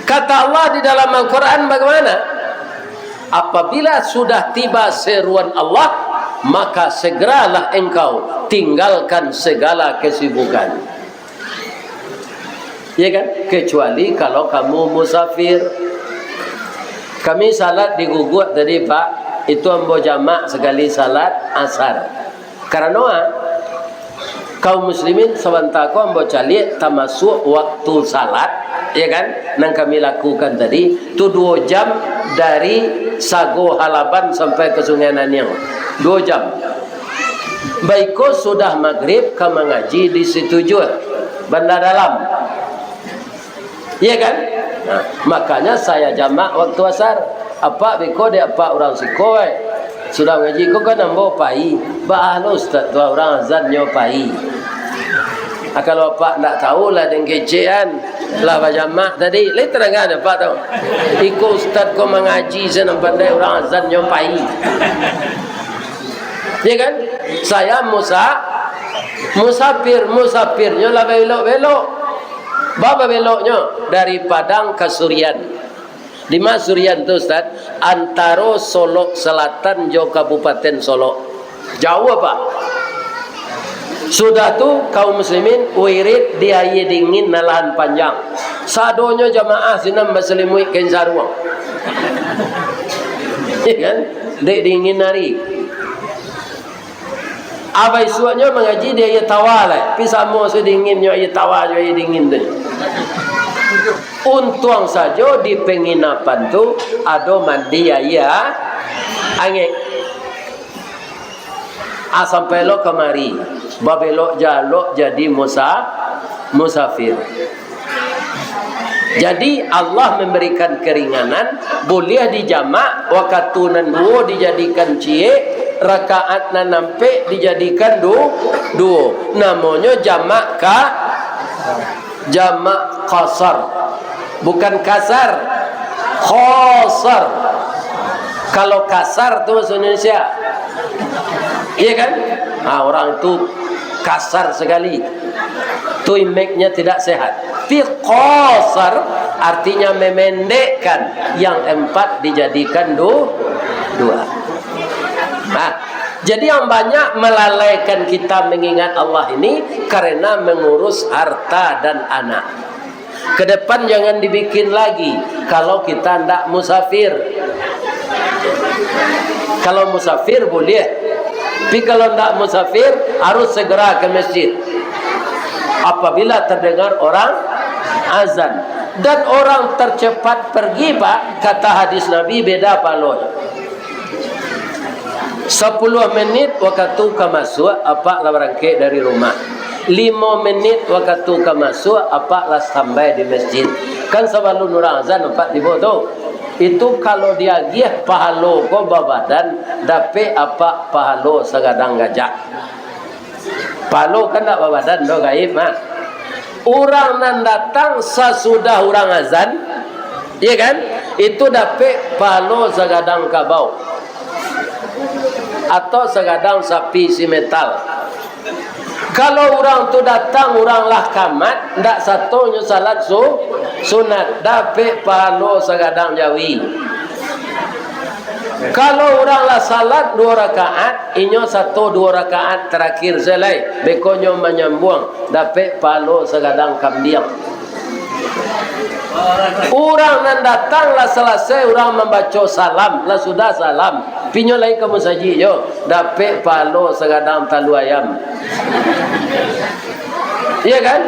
Kata Allah di dalam Al-Quran bagaimana? Apabila sudah tiba seruan Allah, maka segeralah engkau tinggalkan segala kesibukan. Ya kan? Kecuali kalau kamu musafir. Kami salat di Guguak tadi, Pak, itu ambo jamak sakali salat asar. Karano, ah, kaum muslimin, sabanta ko ambo caliak tamasuak waktu salat, ya kan, nan kami lakukan tadi, tu duo jam dari Sago Halaban sampai ka Sungai Naniang. Duo jam. Baiko sudah magrib ka mangaji di Situjuah, Banda Dalam. Iya kan? Nah, makanya saya jamak waktu asar. Apak beko dek apak urang siko, eh. Sudah ngaji ko kan ambo pai. Baa lo ustaz tu urang azan nyo pai. Ah, kalau apak ndak tahu lah deng kecek an, lah bajamak tadi. Lai tadangan apak tu. Iko ustaz ko mangaji sanang pandai urang azan nyo pai. Iya kan? Saya musa-, musafir, musafirnyo lah babelok-belok. Ba babeloknyo dari Padang ka Surian. Di ma Surian tu, Ustaz? Antaro Solok Selatan jo Kabupaten Solok. Jauah, Pak. Sudah tu, kaum muslimin, wirid di aia dingin nan lahan panjang. Sadonyo jamaah sinan basalimuik kain saruang. Ya kan? Dek dingin hari. Abah isuaknyo mangaji di aia tawa lai, pi samo sadinginnyo aia tawa jo aia dingin tu. Untuang sajo di panginapan tu ado mandi aia angek. Ah, sampai lo kamari, babelok jalok jadi musa-, musafir. Jadi, Allah mambarikan karinganan, buliah dijamak, wakatu nan duo dijadikan ciek, rakaat nan ampek dijadikan du-, duo. Namonyo jamak ka-, jamak qasar. Bukan kasar, qasar. Kalau kasar tu bahasa Indonesia. Iya kan? Ah, orang itu kasar sekali. Tu image-nya tidak sehat. Tapi qasar artinya memendekkan, yang empat dijadikan du-, dua. Nah, jadi yang banyak melalaikan kita mengingat Allah ini karena mengurus harta dan anak. Ke depan jangan dibikin lagi kalau kita ndak musafir. Kalau musafir boleh, tapi kalau ndak musafir harus segera ke masjid apabila terdengar orang azan. Dan orang tercepat pergi, Pak, kata hadis Nabi, beda pahalonyo. Sapuluah menit wakatu ka masuak, apak lah barangkek dari rumah. Limo menit wakatu ka masuak, apak lah standby di masjid. Kan sabalun urang azan apak tibo tu. Itu kalau diagiah pahalo ko babadan, dapek apak pahalo sagadang gajah. Pahalo kan ndak babadan doh, gaib mah. Urang nan datang sasudah urang azan, iya kan? Itu dapek pahalo sagadang kabau atau sagadang sapi isi metal. Kalau urang tu datang, urang lah kamat, ndak sato nyo salat su-, sunat, dapek pahalo sagadang jawi. Kalau urang lah salat duo rakaat, inyo sato duo rakaat tarakhir se lai, beko nyo manyambuang, dapek pahalo sagadang kambiang. Urang nan datang lah salasai urang mambaco salam, lah sudah salam, pi nyo lai ka musajik jo, dapek pahalo sagadang talua ayam. Iya kan?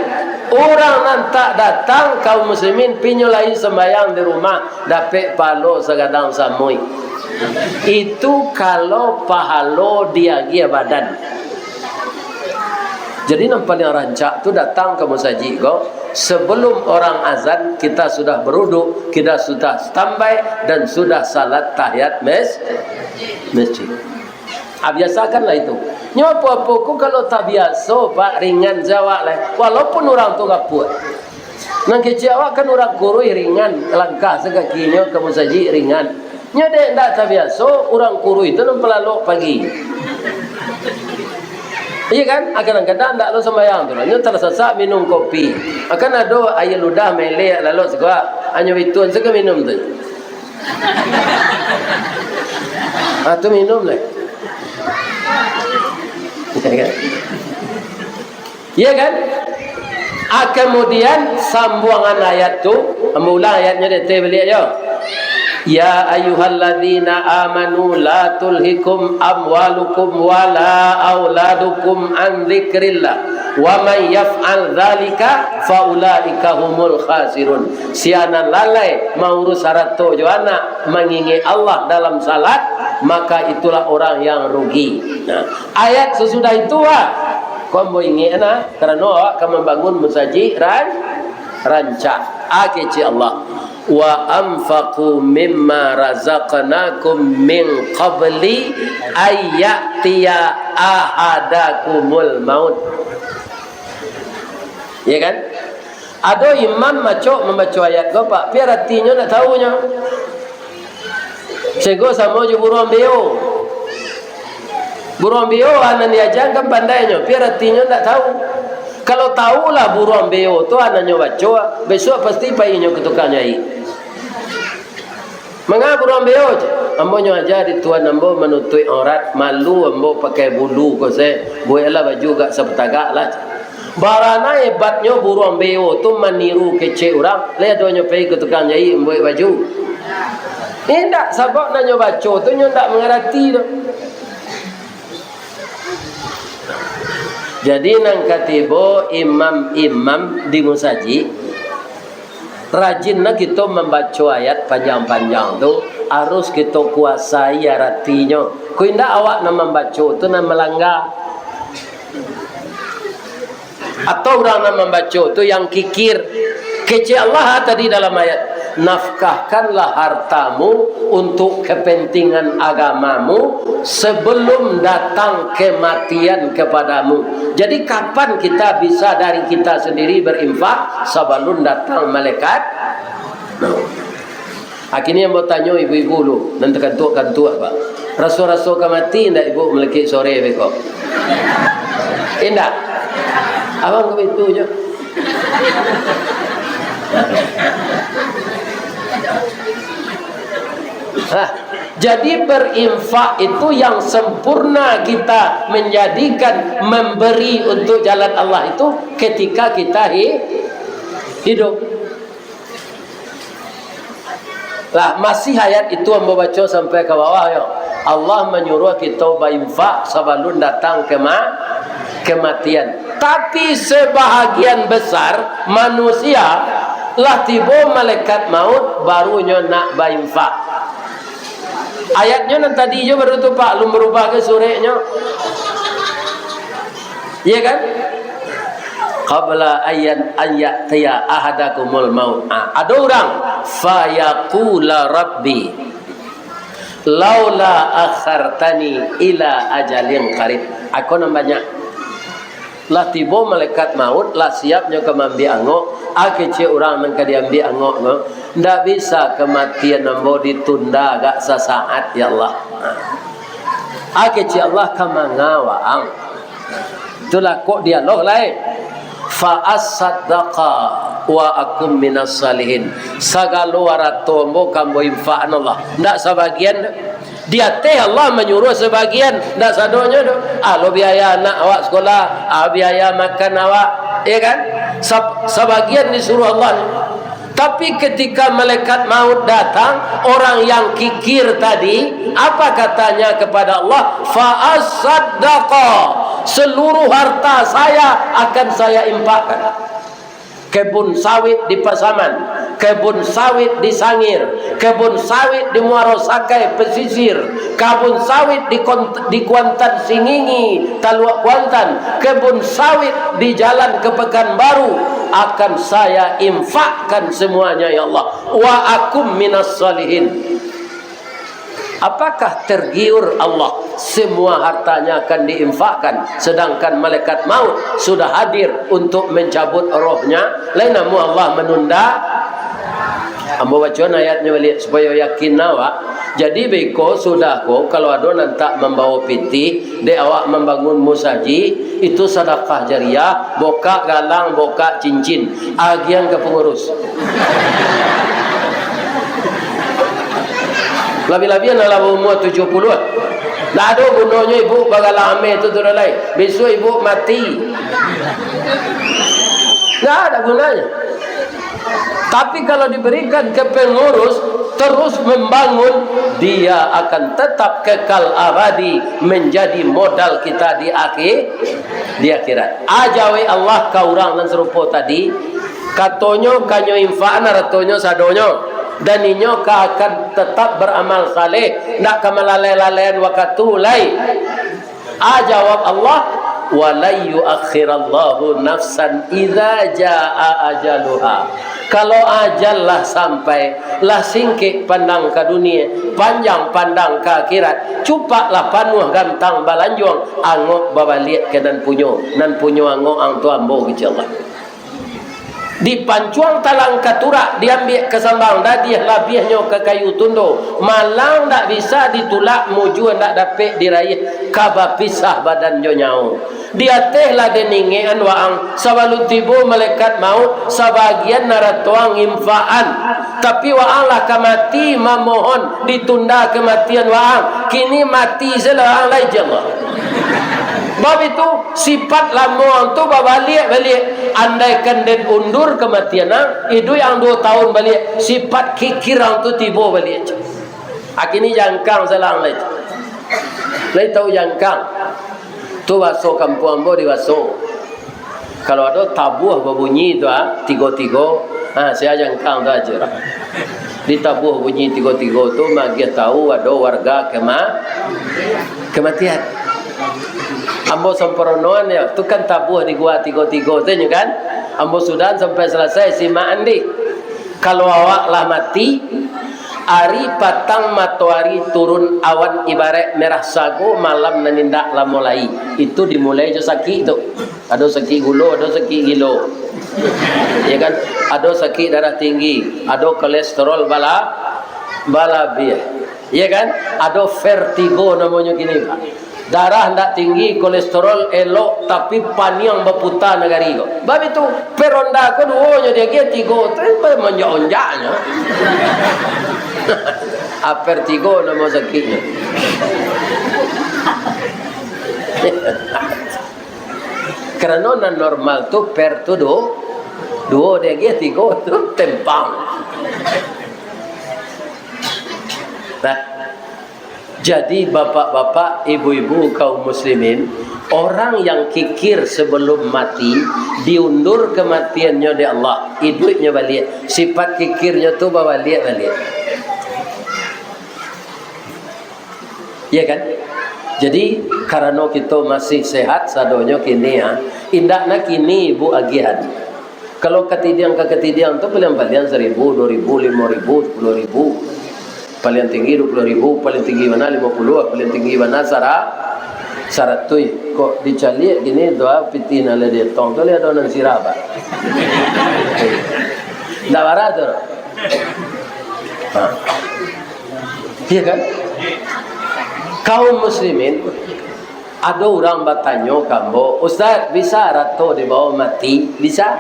Urang nan tak datang, kaum muslimin, pi nyo lai sambayang di rumah, dapek pahalo sagadang samuik. Itu kalau pahalo diagiah badan. Jadi, nan paliang rancak tu datang ka musajik ko, sebelum orang azan, kita sudah beruduk, kita sudah standby, dan sudah salat tahiyat mes-, masjid. Ah, biasakanlah itu. Nyo apo-apo ko kalau tabiaso, Pak, ringan se awak lai. Walaupun urang tu gapuak. Nan kecek awak kan urang kuruih ringan, langkah sakakinyo ka musajik ringan. Nyo dek ndak tabiaso, urang kuruih tu nan palalok pagi. Iya kan? Ah, kadang-kadang ndak lo sambayang tu lah. Nyo talasasak minum kopi. Ah, kan ado aia ludah melek lalok siko. Hanyo bituan sajo minum tu. Ah, tu minum lah. Ya kan? Ya kan? Ah, kemudian sambuangan ayat tu, ambo ulang ayatnyo dek teh baliak yo. "Ya ayyuhalladzina amanu la tulhikum amwalukum wala auladukum an dzikrillah, wa may yaf'al dzalika fa ulaika humul khasirun." Sia nan lalai maurus harato jo anak, mangingek Allah dalam salat, maka itulah orang yang rugi. Nah, ayat sasudah itu, ah, ko ambo ingek nah, karano awak ka mambangun musajik ran-, rancak. Ah, kecek Allah, "Wa anfaqu mimma razaqnakum min qabli ay ya'tiya ahadakumul maut." Ya kan? Ado imam macok mambaco ayat ko, Pak, pi aratinyo ndak tahu nyo. Sehinggo samo jo buruang beo. Buruang beo, anak diaja kan pandainyo, pi aratinyo ndak tahu. Kalau tahulah buruang beo tu anaknyo baco, besok pasti pai inyo ka tukang jahik. "Manga buruang beo?" cek. "Ambo nyo aja di tuan ambo manutuik aurat, malu ambo pakai bulu ko se, bueklah baju agak sapatagak lah," cek. Barana hebatnyo buruang beo tu maniru kecek urang, lai ado nyo pai ka tukang jahik mambuek baju? Indak, sabab nan nyo baco tu nyo indak mangarati doh. Jadi nan katibo, imam-imam di musajik, rajinlah kito mambaco ayat panjang-panjang tu, harus kito kuasai aratinyo. Ko indak, awak nan mambaco tu nan malangga. Atau urang nan mambaco tu yang kikir. Kecek Allah tadi dalam ayat, "Nafkahkanlah hartamu untuk kepentingan agamamu sebelum datang kematian kepadamu." Jadi, kapan kita bisa dari kita sendiri berinfak? Sabalun datang malaikat. Nah. Kini ambo tanyo ibu-ibu lu, nan takantuak-kantuak, Pak. Raso-raso ka mati indak ibu malakik sore beko? Indak. Abang ka baitu nyo. Nah, jadi berinfak itu yang sempurna kita menjadikan memberi untuk jalan Allah itu ketika kita hi-, hidup. Lah, masih ayat itu ambo baco sampai ka bawah yo. Allah manyuruah kito bainfak sabalun datang kema-, kematian. Tapi, sebahagian besar manusia lah tibo malaikat maut, baru nyo nak bainfak. Ayatnyo nan tadi jo baru tu, Pak, alun barubah ka sureknyo. Iya kan? "Qabla ayyan an ya'tiya ahadakumul maut." Ah, ado urang, "Fayaqula Rabbi, laula akhartani ila ajalin qarib." Ako nan banyak. Lah tibo malaikat maut, lah siap nyo ka maambiak angok. Ah, kecek urang nan ka diambiak angok tu, "Ndak bisa kematian ambo ditunda agak sasaat, ya Allah." Ah, kecek Allah, "Ka manga waang?" Itulah kok dialog lai. "Fa asaddaqa wa akum minas salihin." Sagalo arato ambo ka ambo infakkan, Allah. Ndak sabagian. Di ateh Allah manyuruah sabagian, ndak sadonyo doh. Ah, lo biaya anak awak sekolah, ah, biaya makan awak, ya kan? Sab-, sabagian disuruah Allah. Tapi ketika malaikat maut datang, orang yang kikir tadi, apa katanya kepada Allah? "Fa asaddaqa, seluruh harta saya akan saya infakkan." Kebun sawit di Pasaman, kebun sawit di Sangir, kebun sawit di Muaro Sakai pesisir, kebun sawit di Kont-, di Kuantan Singingi, Taluak Kuantan, kebun sawit di jalan ke Pekanbaru, akan saya infakkan semuanya, ya Allah. Wa akum minas salihin. Apakah tergiur Allah semua hartanya akan diinfakkan, sedangkan malaikat maut sudah hadir untuk mencabut rohnya? Lai namuah Allah menunda? Ambo bacoan ayatnyo baliak supayo yakin awak. Jadi, beko sudah ko, kalau ado nan tak mambawo pitih, dek awak mambangun musajik, itu sadakah jariah, bokak galang, bokak cincin, agian ka pangurus. Labiah-labiah nan lah baumua tujuah puluah. Ndak ado gunonyo ibu bagalang ameh tu, tu lai. Bisuak ibu mati. Ndak ado gunonyo. Tapi kalau diberikan ke pengurus, terus membangun, dia akan tetap kekal abadi menjadi modal kita di akhir, di akhirat. Aja wek Allah ka urang nan sarupo tadi, katonyo ka nyo infak-an aratonyo sadonyo, dan inyo ka akan tetap beramal saleh, ndak ka malalai-lalaian wakatu lai. A jawab Allah, "Wa lan yuakhirallahu nafsan idza jaa ajaluha." Kalau ajal lah sampai, lah singkek pandang ka dunia, panjang pandang ka akhirat, cupaklah panuah gantang balanjuang, angok babaliak ka nan punyo, nan punyo angok ang tu ambo, kecek Allah. Dipancuang talang ka turak, diambiak ka sambang, dadiah labiahnyo ka kayu tundo, malang ndak bisa ditulak, mujua ndak dapek diraih, ka bapisah badan jo nyawo. Di ateh lah den ingekan waang, sabalun tibo malaikat mauik, sabagian narato ang infak-an. Tapi waang lah ka mati mamohon, ditunda kamatian waang. Kini mati se lah waang lai, kecek Allah. Bab itu, sifat lamo ang tu babaliak-baliak. Andaikan den undur kamatian ang, iduik ang duo taun baliak, sifat kikir ang tu tibo baliak. A kini jangkang se lah ang lai. Lai tahu jangkang? Tu baso kampuang ambo di baso. Kalau ado tabuah babunyi tu, ah, tigo-tigo, ha, sia jangkang tu aja. Ditabuah bunyi tigo-tigo tu, magiah tahu ado warga kama-, kamatian. Ambo samparonoan yo, tu kan tabuah di gua tigo-tigo tu nyo kan. Ambo sudahan sampai salasai, simak andi. Kalau awak lah mati, ari patang matoari turun awan ibaraik merah sago malam nan indak lamo lai. Itu dimulai jo sakik tu. Ado sakik gulo, ado sakik gilo. Ya kan? Ado sakik darah tinggi, ado kolesterol bala-, balabiah. Ya kan? Ado vertigo namonyo kini, Pak. Darah ndak tinggi, kolesterol elok, tapi paniang baputa nagari ko. Bab itu, per ronda ko duo nyo diagiah, tigo tu manjak-onjaknyo. Aper tigo namo sakiknyo. Karano nan normal tu per tu duo, duo diagiah, tigo tu tempang. Nah, jadi bapak-bapak, ibu-ibu, kaum muslimin, orang yang kikir sebelum mati, diundur kematiannyo dek Allah, iduiknyo baliak. Sifat kikirnyo tu babaliak-baliak. Ya kan? Jadi, karano kito masih sehat sadonyo kini, ha, indak nak kini ibu agiahan. Kalau katidiang ka katidiang tu, paliang-paliang saribu, duo ribu, limo ribu, sapuluah ribu. Paliang tinggi duo puluah ribu, paliang tinggi bana limo puluah, paliang tinggi bana sara-, saratuih. Kok dicaliak kini tu, ah, pitih nan lah dietong tu, lah ado nan sirah, Pak. Ndak bara tu. Ha. Iya kan? Kaum muslimin, ado urang batanyo ka ambo, "Ustaz, bisa arato dibawa mati?" Bisa.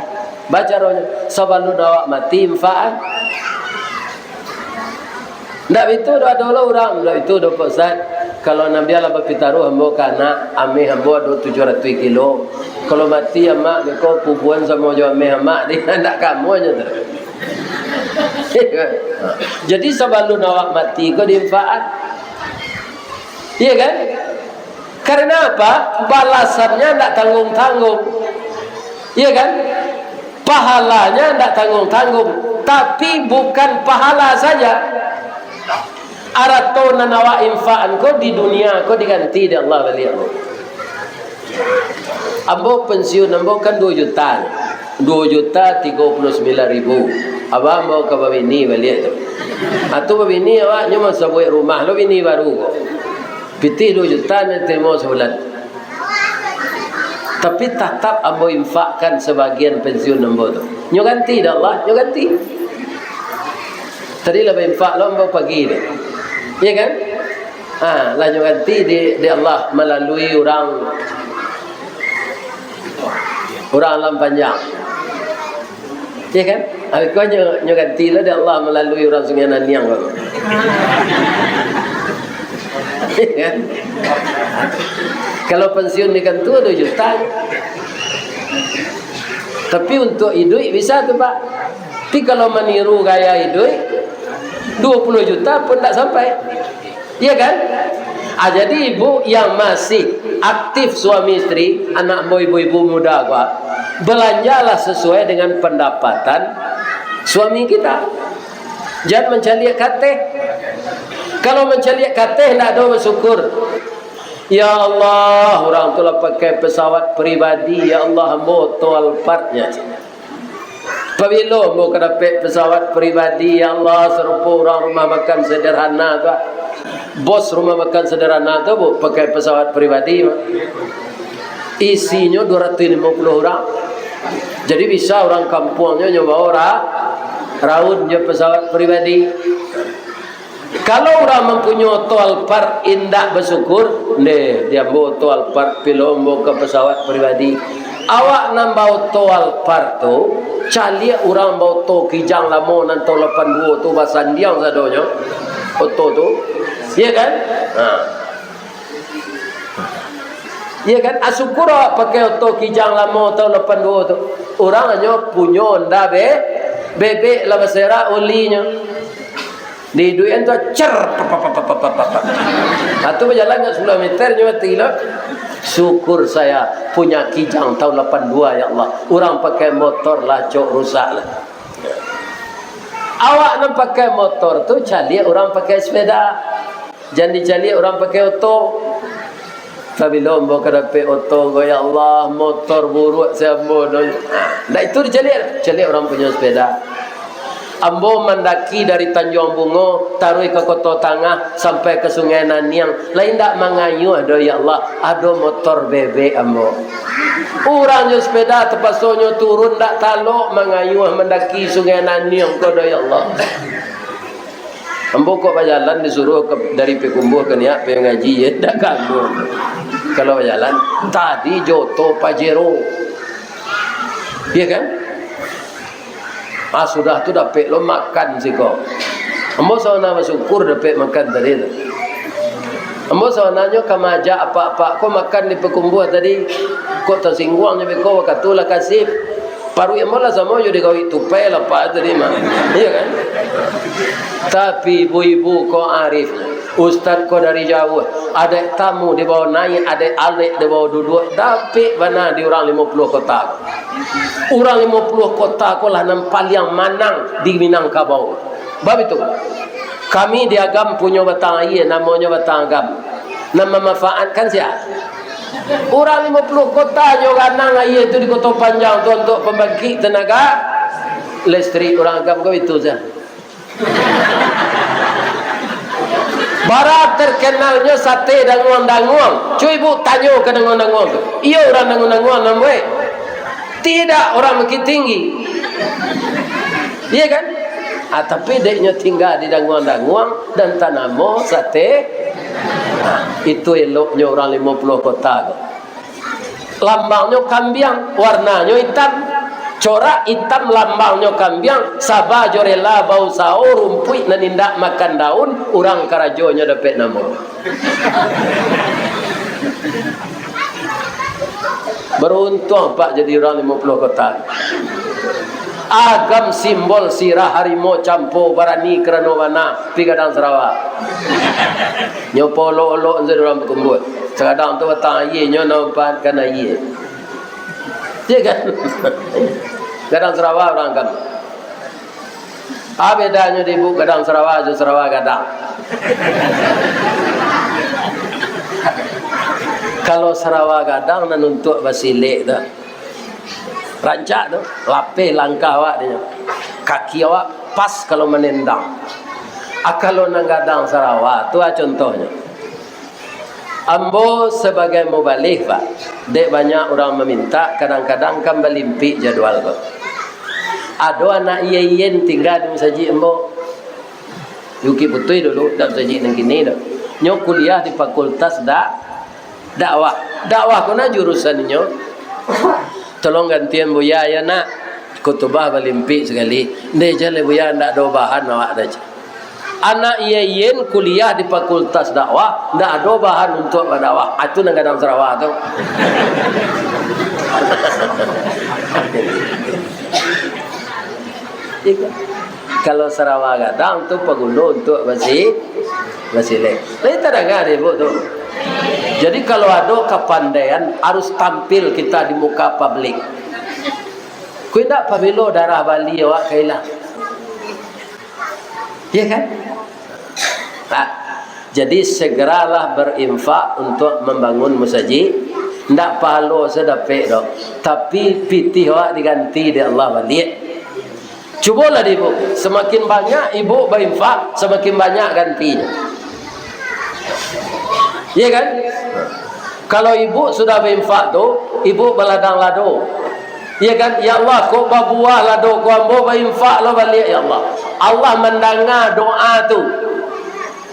Ba caronyo, sabalun awak mati, infak-an. Ndak bitu doh, ado lo urang, "Ndak bitu doh, Pak Ustaz. Kalau nan bialah bapitaruah ambo ka anak, ameh ambo ado tujuah ratuih kilo. Kalau mati amak beko kubuan samo jo ameh amak, di ndak ka ambo nyo tu." Jadi, sabalun awak mati ko diinfak-an. Iya kan? Karena apa? Balasannyo ndak tanggung-tanggung. Iya kan? Pahalanya ndak tanggung-tanggung. Tapi bukan pahala saja. Arato nan awak infak-an ko di dunia ko diganti dek Allah baliak. Ambo pensiun ambo kan duo juta. Duo juta tigo puluah sambilan ribu. Abah ambo ka babini baliak tu. Atu babini awak nyo mansabuik rumah lo bini baru ko. Pitih duo juta nan tarimo sabulan. Tapi tatap ambo infakkan sabagian pensiun ambo tu. Nyo ganti dek Allah, nyo ganti. Tadi lah bainfak lo ambo pagi tu. Iya kan? Ha, lah nyo ganti di, di Allah malalui urang, urang Alam Panjang. Iya kan? Habis ko nyo, nyo ganti lo dek Allah malalui urang Sungai Naniang ko. Kalau pensiun di kantua, dua juta. Tapi untuk iduik bisa tu, Pak. Tapi kalau maniru gaya iduik, dua puluh juta pun tak sampai. Iya kan? Ah, jadi ibu yang masih aktif suami isteri, anak ambo ibu-ibu muda ko, belanjalah sesuai dengan pendapatan suami kita. Jan mancaliak kateh. Kalau mancaliak kateh, ndak ado basyukur. "Ya Allah, urang tu lah pakai pesawat pribadi, ya Allah, ambo oto Alphard-nyo." Pabilo ambo ka dapek pesawat pribadi, ya Allah, sarupo urang rumah makan sederhana tu, ah. Bos rumah makan sederhana tu, bu, pakai pesawat pribadi, bu. Isinyo dua ratuih limo puluah urang. Jadi bisa urang kampuangnyo nyo bao ra-, raun jo pesawat pribadi. Kalau urang mampunyoi oto Alphard indak basyukur, ndeh, di ambo oto Alphard, pilo ambo ka pesawat pribadi. Awak nan baoto Alphard tu, caliak urang baoto Kijang lamo nan taun lapan duo tu, basandiang sadonyo oto tu. Iya kan? Ha. Iya kan? Ah, syukur awak pakai oto Kijang lamo taun lapan duo tu. Urang hanyo punyo Honda be-, bebek lah baserak olinyo. Di duit tu cer, pap, pap, pap. Nah, tu bajalan kat sepuluh meter nyo mati lah. Syukur saya punya Kijang taun lapan duo, ya Allah. Urang pakai motor lah, cok, rusak lah. Awak nan pakai motor tu caliak urang pakai sepeda. Jan dicaliak urang pakai oto. Pabilo ambo ka dapek oto ko, ya Allah, motor buruak se ambo no. Nah, ndak itu dicaliak, caliak urang punyo sepeda. Ambo mandaki dari Tanjuang Bungo, taruih ka Koto Tangah, sampai ka Sungai Naniang. Lai ndak mangayuah doh, ya Allah, ado motor bebek ambo. Urang jo sepeda tapasonyo turun, ndak talok mangayuah mandaki Sungai Naniang ko doh, ya Allah. Ambo kok bajalan disuruah ke, dari Payakumbuah ka Niak, pai ngaji, ya, ndak ganggu. Kalau bajalan, tadi jo oto Pajero. Iya kan? Ah, sudah tu dapek lo makan siko. Ambo sawana basyukur dapek makan tadi tu. Ambo sawananyo ka maajak apak-apak ko makan di Payakumbuah tadi. Kok tasingguang jo beko, wakatu lah kasih. Paruik ambo lah samo jo digawik tupai lapeh tadi mah. Iya kan? Tapi ibu-ibu ko arif, ustaz ko dari jauah, adaik tamu dibao naiak, adaik alek dibao duduak, dapek bana di urang limo puluah kota ko. Urang limo puluah kota ko lah nan paliang manang di Minangkabau. Bab itu, kami di Agam punyo batang aia, namonyo Batang Agam. Nan mamanfaatkan sia? Urang limo puluah kota nyo ganang aia tu di Koto Panjang tu untuak pambangkik tenaga listrik urang Agam ko itu sia. Bara terkenalnyo sate danguang-danguang. Cubo ibu tanyo ka danguang-danguang tu. Iyo urang danguang-danguang nan buek. Tidak orang Bukittinggi. Iya kan? Ah, tapi dek nyo tingga di danguang-danguang dan tanamo sate. Ah, itu eloknyo urang limo puluah kota tu. Lambangnyo kambiang, warnanyo itam. Corak itam lambangnyo kambiang, saba jo rela bausaho rumpuik nan indak makan daun, urang karajonyo dapek namo. Baruntuang, Pak, jadi urang limo puluah kota. Agam simbol sirah harimau campo, barani karano bana, pi gadang sarawa. Nyo polok-olok sajo urang bakumpua. Sakadang tu batang aia, nyo nampaatkan aia. Iya kan? Gadang sarawa urang Agam. Ah, bedanyo di ibu gadang sarawa jo sarawa gadang. Kalau sarawa gadang nan untuak basilek tu, rancak tu, lapeh langkah awak dinyo. Kaki awak pas kalau manendang. Ah, kalau nan gadang sarawa tu, ah, contohnyo. Ambo sabagai mubalig, Pak, dek banyak urang mamintak, kadang-kadang kan balimpik jadwal ko. Ado anak iye-iyen tingga di musajik ambo. Di Bukik Putuih dulu, dak musajik nan kini doh. Nyo kuliah di Fakultas Dak-, Dakwah. Dakwah ko nah jurusan inyo. Tolong gantian Buya, ya nak. Khutubah balimpik sakali. Ndeh jan lai Buya, ndak ado bahan awak dah. Anak Yeyen kuliah di Fakultas Dakwah, ndak ado bahan untuak badakwah. Ah, tu nan gadang Sarawak tu. Iko. Kalau Sarawak gadang tu paguno untuak basi-, basilek. Tapi tadanga dek ibu tu. Jadi kalau ado kapandaian, harus tampil kita di muka publik. Kok indak, pabilo darah bali awak ka ilang. Iya kan? Nah, jadi segeralah berinfak untuk membangun musajik. Ndak pahalo se dapek doh, tapi pitih awak diganti dek Allah baliak. Cubolah dek ibu, semakin banyak ibu bainfak, semakin banyak gantinyo. Iya kan? Kalau ibu sudah bainfak tu, ibu baladang lado. Iya kan? "Ya Allah, kok babuah lado ko ambo, bainfak lo baliak, ya Allah." Allah mandanga doa tu.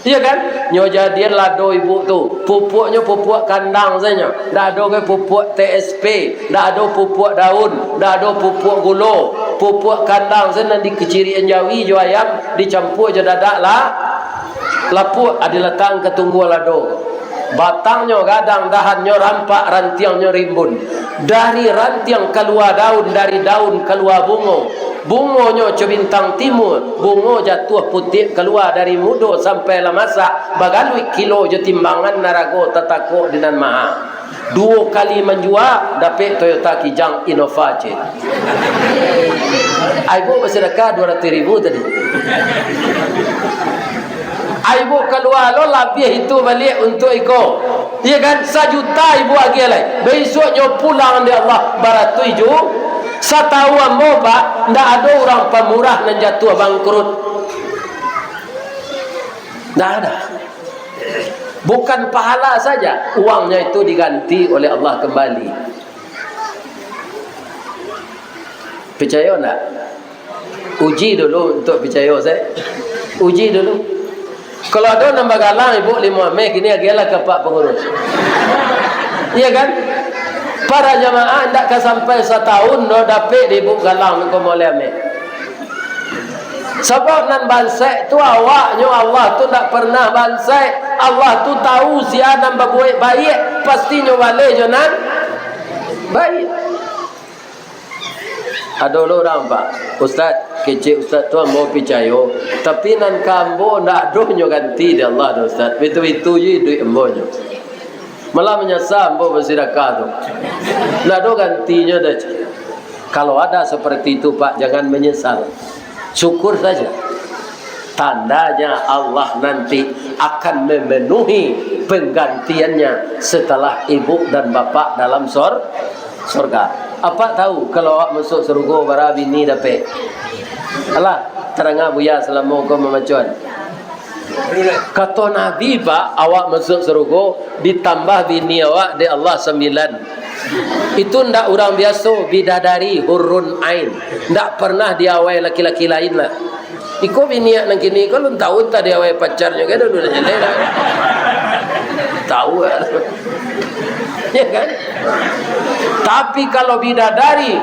Iya kan? Nyo jadian lado ibu tu, pupuaknyo pupuak kandang sajo. Ndak ado gai pupuak T S P, ndak ado pupuak daun, ndak ado pupuak gulo. Pupuak kandang sajo nan dikicirian jawi jo ayam, dicampua jo dadak lah, lapuak, ah, dilatakkan ka tunggua lado. Batangnyo gadang, dahannyo rampak, rantiangnyo rimbun. Dari rantiang kalua daun, dari daun kalua bungo. Bungonyo co bintang timua, bungo jatuah putiak kalua dari mudo sampai lah masak, bagaluik kilo jo timbangan narago tatakok di nan maha. Duo kali manjua, dapek Toyota Kijang Innova C. Ai, ibu basadakah duo ratuih ribu tadi. Ai, ibu kalua lo labiah itu baliak untuak iko. Iya kan? Sajuta ibu agiah lai. Bisuaknyo pulang dek Allah baratuih ju-, satau ambo, Pak, ndak ado urang pamurah nan jatuah bangkrut. Ndak ada. Bukan pahala saja, uangnya itu diganti oleh Allah kembali. Picayo ndak? Uji dulu untuak picayo, se. Uji dulu. Kalau ado nan bagalang ibu limo ameh, kini agiahlah ka pak pangurus. Iya kan? Para jamaah, ndak ka sampai satahun doh dapek dek ibu galang ko moleh ameh. Sabab nan bansaik tu awaknyo, Allah tu ndak pernah bansaik. Allah tu tahu sia nan babuek baiak, pastinyo baleh jo nan baiak. Ado lo urang, Pak, "Ustaz, kecek Ustaz tu ambo picayo, tapi nan ka ambo ndak ado nyo ganti dek Allah doh, Ustaz. Bitu-bitu je iduik ambo nyo. Malah manyasa ambo basidakah tu. Ndak ado gantinyo doh." Kalau ada seperti itu, Pak, jangan menyesal. Syukur saja. Tandanya Allah nanti akan memenuhi penggantiannya setelah ibu dan bapak dalam sor-, sorga. Apak tahu kalau awak masuk surga, bara bini dapek? Alah, taranga buya salamo ko mamacuan. Kato Nabi, Pak, awak masuk surga, ditambah bini awak dek Allah sambilan. Itu ndak urang biaso, bidadari, hurun ain. Ndak pernah diawai laki-laki lain lah. Iko biniak nan kini ko alun tahu, antah diawai pacarnyo ka dulu, nan jaleh lah. Tahu lah. Ya kan? Tapi kalau bidadari,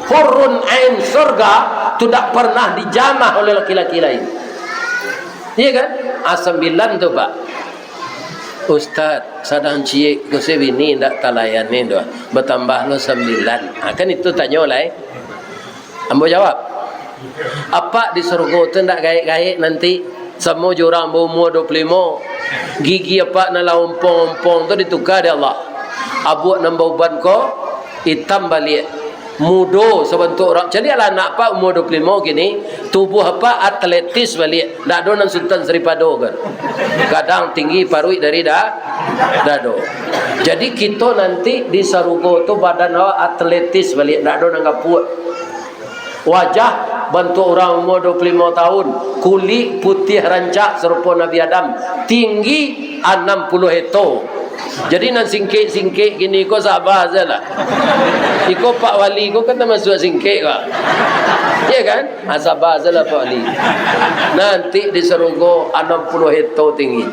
hurun ain surga, tu ndak pernah dijamah oleh laki-laki lain. Iya kan? Ah, sambilan tu, Pak. "Ustaz, sadang ciek ko se bini ndak talayani doh. Batambah lo sambilan." Ah, kan itu tanyo lai. Ambo jawab, "Apak di surga tu ndak gaek-gaek nanti, samo jo urang baumua dua puluh limo. Gigi apak nan lah ompong-ompong tu dituka dek Allah. Abuak nan bauban ko itam baliak. Mudo sabantuak urang." Caliaklah anak apak umua dua puluh limo kini, tubuah apak atletis baliak. Ndak ado nan Sutan Saripado kan. Gadang tinggi paruik dari da-, dado. Jadi kito nanti di sarugo tu badan awak atletis baliak, ndak ado nan gapuak. Wajah bantuak urang umua dua puluh limo tahun, kulik putiah rancak sarupo Nabi Adam, tinggi anam puluah heto. Jadi nan singkek-singkek kini ko saba sajolah. Iko Pak Wali ko kan tamasuak singkek ko. Iya kan? Ah, saba sajolah Pak Wali. Nanti di sarugo anam puluah heto tinggi.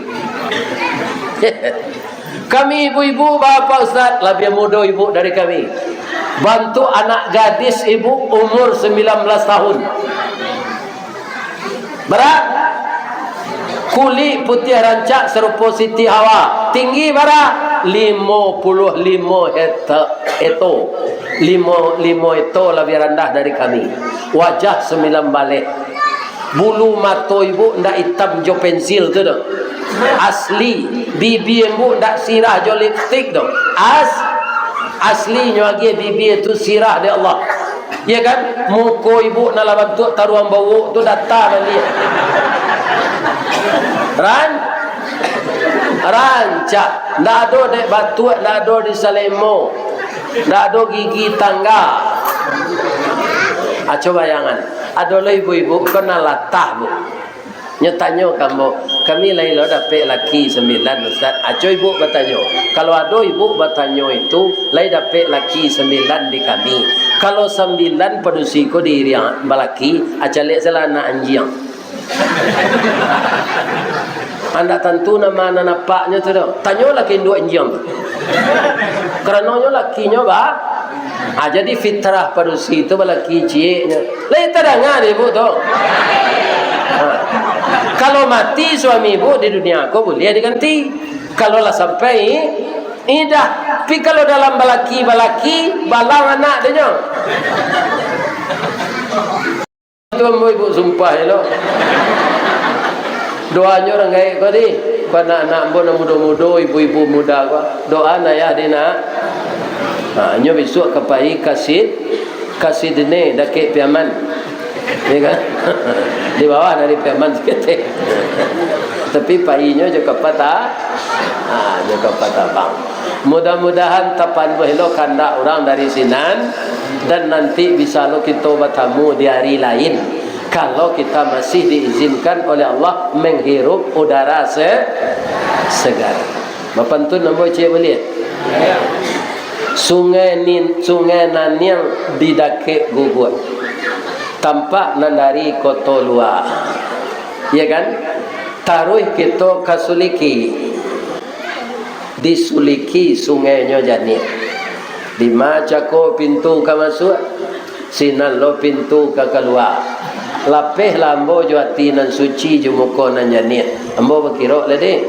Kami ibu-ibu, bapak ustaz, labiah mudo ibu dari kami. Bantuak anak gadis ibu umur sembilan belas tahun. Bara? Kulik putiah rancak sarupo Siti Hawa. Tinggi bara? Limo puluah limo heta-, eto. Limo, limo eto labiah randah dari kami. Wajah sambilan baleh. Bulu mato ibu ndak itam jo pensil tu doh. Asli. Bibia ibu ndak sirah jo lipstik doh. As-, aslinyo agiah bibia tu sirah dek Allah. Ya kan? Muko ibu nan lah bantuak taruang bauak tu data baliak. Ran-, rancak. Ndak ado dek batuak, ndak ado di salemo. Ndak ado gigi tangga. Aco bayangan. Ado lo ibu-ibu ko nan latah, Bu. Nyo tanyo ka ambo, "Kami lai lo dapek laki sambilan, Ustaz?" Aco ibu batanyo. Kalau ado ibu batanyo itu, "Lai dapek laki sambilan di kami?" Kalau sambilan padusi ko diiriang balaki, acalek salah anak anjiang. Andak tantu nama nan apaknyo tu doh. Tanyolah ka induak anjiang tu. Karano nyo lakinyo ba-, ah, jadi fitrah padusi tu balaki cieknyo. Lai tadanga dek ibu tu. Ha. Kalau mati suami ibu di dunia ko buliah diganti. Kalau lah sampai idah, tapi kalau dalam balaki-balaki, balang anak dek nyo. Tu ambo ibu sumpah elok. Doanyo urang gaek ko di, ko anak-anak ambo nan mudo-mudo, ibu-ibu muda ko. Doa ayah di nak. Ha, nyo bisuak ka pai ka Sid-, ka Sidney dakek Piaman. Ya kan? Di bawah dari Piaman saketek. Tapi painyo jo kapa ta-, ha, jo kapa tabang. Mudah-mudahan tapanuah lo kandak urang dari sinan, dan nanti bisa lo kito batamu di ari lain, kalau kita masih diizinkan oleh Allah menghirup udara se-, segar. Bapantun ambo ciek buliah? Sungai Nin-, Sungai Naniang di dakek guguak, tampak nan dari Koto Lua. Ya kan? Taruih kito ka Suliki. Di Suliki sungainyo janiah. Dima cako pintu ka masuak, sinan lo pintu ka kalua. Lapehlah ambo jo ati nan suci, jo muko nan janiah. Ambo bakirok lah, deh.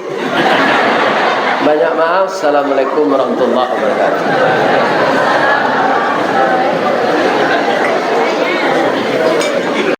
Banyak maaf. Assalamualaikum warahmatullahi wabarakatuh.